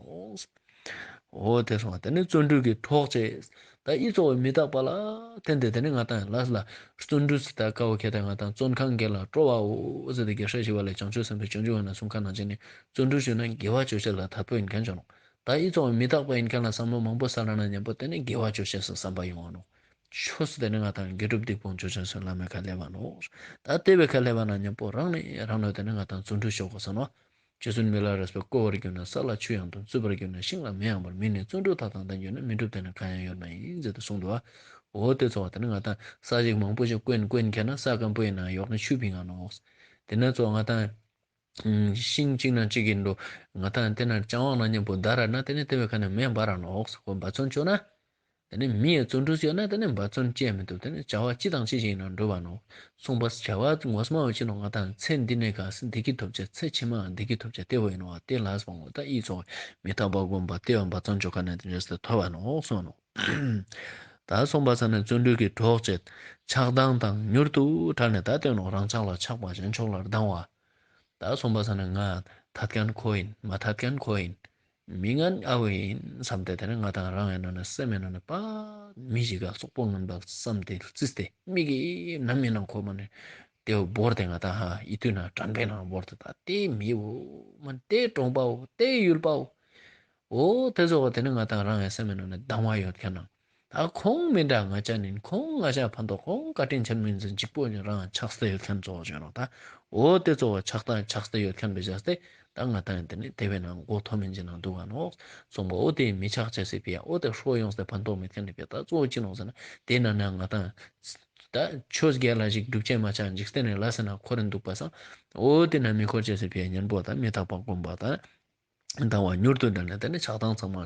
འོ་དེ་སོང་བ་དེ་ནས་བརྩོན་འགྲུས་ཀྱི་གྲོགས་བྱས། ད་ཨི་ཚོགས་པའི་མི་རྟག་པ་ལ་བརྟེན་ཏེ་དེ་ནས་ང་དང་ལ་ལ་བརྩོན་འགྲུས་སུ་ད་དཀའ་བ་ཁྱད་དང་ང་དང་བརྩོན་ཁང་གེ་ལ་སྤྲོ་བའོ་ཟེར་ཏེ་རྒྱལ་སྲས་ཞི་བ་ལྷས་བྱང་ཆུབ་སེམས་དཔའི་སྤྱོད་འཇུག་ན་གསུང་མཁན་ནང་བཞིན་ནས་བརྩོན་འགྲུས་ཞུས་ན་དགེ་བ་ཅོ་ཆེད་ལ་དད་པོ་ཡིན་མཁན་ཅོ་ནོ། ད་ཨི་ཚོགས་པའི་མི་རྟག་པ་ཡིན་མཁན་ལ་བསམ་བློ་མང་པོ་ས་ལ་ན་མཉམ་པོ་དེ་ནས་དགེ་བ་ཅོ་ཆེད་སུ་བསམ་པ་ཡོང་བ་ནོ། ཆོས་སུ་དེ་ནི་ང་དང་དགེ་སྒྲུབ་སྡིག་སྤོང་ཆོས་ཅན་སུ་བླ་མེད་ཁ་ལེ་བ་ནོ། ད་ལྟེ་བའི་ཁ་ལེ་བ་ན་མཉམ་པོ་རང་ནས་རང་ནས་དེ་ནི་ང་དང་བརྩོན་འགྲུས་ཤོག་གོ་ས་ནོ། རྗེ་བཙུན་མི་ལ་རས་པས་བསྐོར་བར་གྱུར་ན་ས་ལ་ཆུ་ཡང་འཐུང་། རྩུབ་པར་གྱུར་ན་ཤིང་ལ་མེ་ཡང་འབར། མི་ནི་བརྩོན་འགྲུས་མཐའ་དག་ལྡན་གྱུར་ན། མི་འགྲུབ་དེ་ནི་གང་ཡང་ཡོད་མ་ཡིན་ཟེར་ཏེ་གསུངས་འདུག་བ། འོ་དེ་ཚོ་བ་དེ་ནི་ང་དང་ས་ཞིག་མང་པོ་ཞིག་བརྐོས་བརྐོས་མཁན་ན་ས་སྐམ་པོ་ཡིན་ན་ཡོག་ནི་ཆུ་བིང་ང་ནོ། དེ་ན་ཚོ་ང་དང་ཤིང་གཅིག་ན་གཅིག་གི་འགྲོ། ང་དང་དེ་ན་ལྕང་བ་ན་མཉམ་པོ་འདར་ར་ན་དེ་ནི་དེ་བའི་ཁ་ནས་མེ་འབར་ར་ནོག་ཟེར་གོ། འབད་བརྩོན་བྱོས་ན། དེ་ནི་མི་ཡི་བརྩོན་འགྲུས་ཡོད་ན་དེ་ནི་འབད་བརྩོན་ཅི་ཡང་མི་ཐུབ། དེ་ནི་བྱ་བ་ཅི་དང་ཅི་ཞིག་ཡིན་ན་འགྲུབ་པ་ནོག། གསུངས་པ་བྱ་བ་ངོ་མ་བ་ཅི་ནོ། ང་དང་ཚེ་འདི་ནས་ག་སི་བདེ་སྐྱིད་ཐོབ་ཅེས་ཚེ་ཕྱི་མའང་བདེ་སྐྱིད་ཐོབ་ཅེས་དེ་བོ་ཡིན་ནོ། དེ་ལ་སོང་ད་ཨི་ཚོ་མི་རྟག་པ་སྒོམ་པ་དེ་བ་འབད་བརྩོན་བྱོས་ཁ་ནས་དེ་འདྲས་ཐོབ་པ་ནོག་གསུངས་ནོ། ད་གསུངས་པ་ས་ནས་བརྩོན་འགྲུས་ཀྱི་གྲོགས་བྱེད། ཆགས་སྡང་དང་མྱུར་དུ་བྲལ་ནས། ད་དེ་ནོ་རང་ཅག་ལ་ཆགས་པ་གཞན་ཕྱོགས་ལ་སྡང་བ། ད་གསུངས་པ་ས་ནས་ང་ཐད་མཁན་ཁོ་ཡིན། མ་ཐད་མཁན་ཁོ་ཡིན། མི་ངན་ཨ་བོ་ཡིན་བསམ་སྟེ་དེ་ནས་ང་དང་རང་ཡིན་ན་ནི་སེམས་ཡིན་ན་ནི་པ་མི་ཞིག་ག་སོག་པོ་ངན་པ་བསམ་སྟེ་རྩིས་ཏེ་མི་གི་ནམ་ཡིན་ན་ཁོ་མ་ནི་དེ་བོ་བོར་ཏེ་ང་དང་ཧ་ཡིད་དུ་ན་དྲན་པའི་ནང་བོར་ཏེ་ད་དེ་མི་བོ་མ་དེ་གྲོང་པའོ་དེ་ཡུལ་པའོ། འོ་དེ་ཚོ་བ་དེ་ནི་ང་དང་རང་ཡང་སེམས་ཡིན་ན་ནི་སྡང་བ་ཡོད་མཁན་ན། ད་ཁོང་མི་འདྲ་ང་ཅག་ནི་ཁོང་ང་ཅག་ཕན་ཐོགས་ཁོང་བཀའ་དྲིན་ཆེན་མིན་ཟིན་གཅིག་པོ་ནི་རང་ཆགས་སྡང་ཡོད་མཁན་གཙོ་བོ་བྱོས་ནོ། ད་འོ་དེ་གཙོ་བོ་ཆགས་སྡང་ཆགས་སྡང་ཡོད་མཁན་བེ་བྱས་ཏེ་ད་ང་དང་དེ་ནི་དེ་བས་ན་མགོ་མཐོ་མིན་གྱི་ནང་འདུག་ག་ནོ། གསུངས་པ་འོ་དེ་མི་ཆགས་བྱས་སི་ཕི་ཡ་འོ་དེ་ཧྲོ་ཡོང་སྟེ་ཕན་ཐོགས་མེད་མཁན་ནི་ཕི་ད་གཙོ་བོ་ཅི་ནོ་ཟེར་ན་དེ་ན་ན་ང་དང་ད་ཆོས་རྒྱལ་ལ་ཞིག་སྒྲུབ་བྱེད་མ་ཆགས་འཇིག་རྟེན་ནི་ལ་ཟེར་ན་འཁོར་འདུག་པ་སང་འོ་དེ་ན་མི་འཁོར་བྱས་སི་ཕི་ཡ་གཉེན་པོ་ད་མི་རྟག་པ་སྒོམ་པ་ད། ལྡང་བ་མྱུར་དུ་བྲལ་ནས་དེ་ནི་ཆགས་སྡང་ཚང་མ་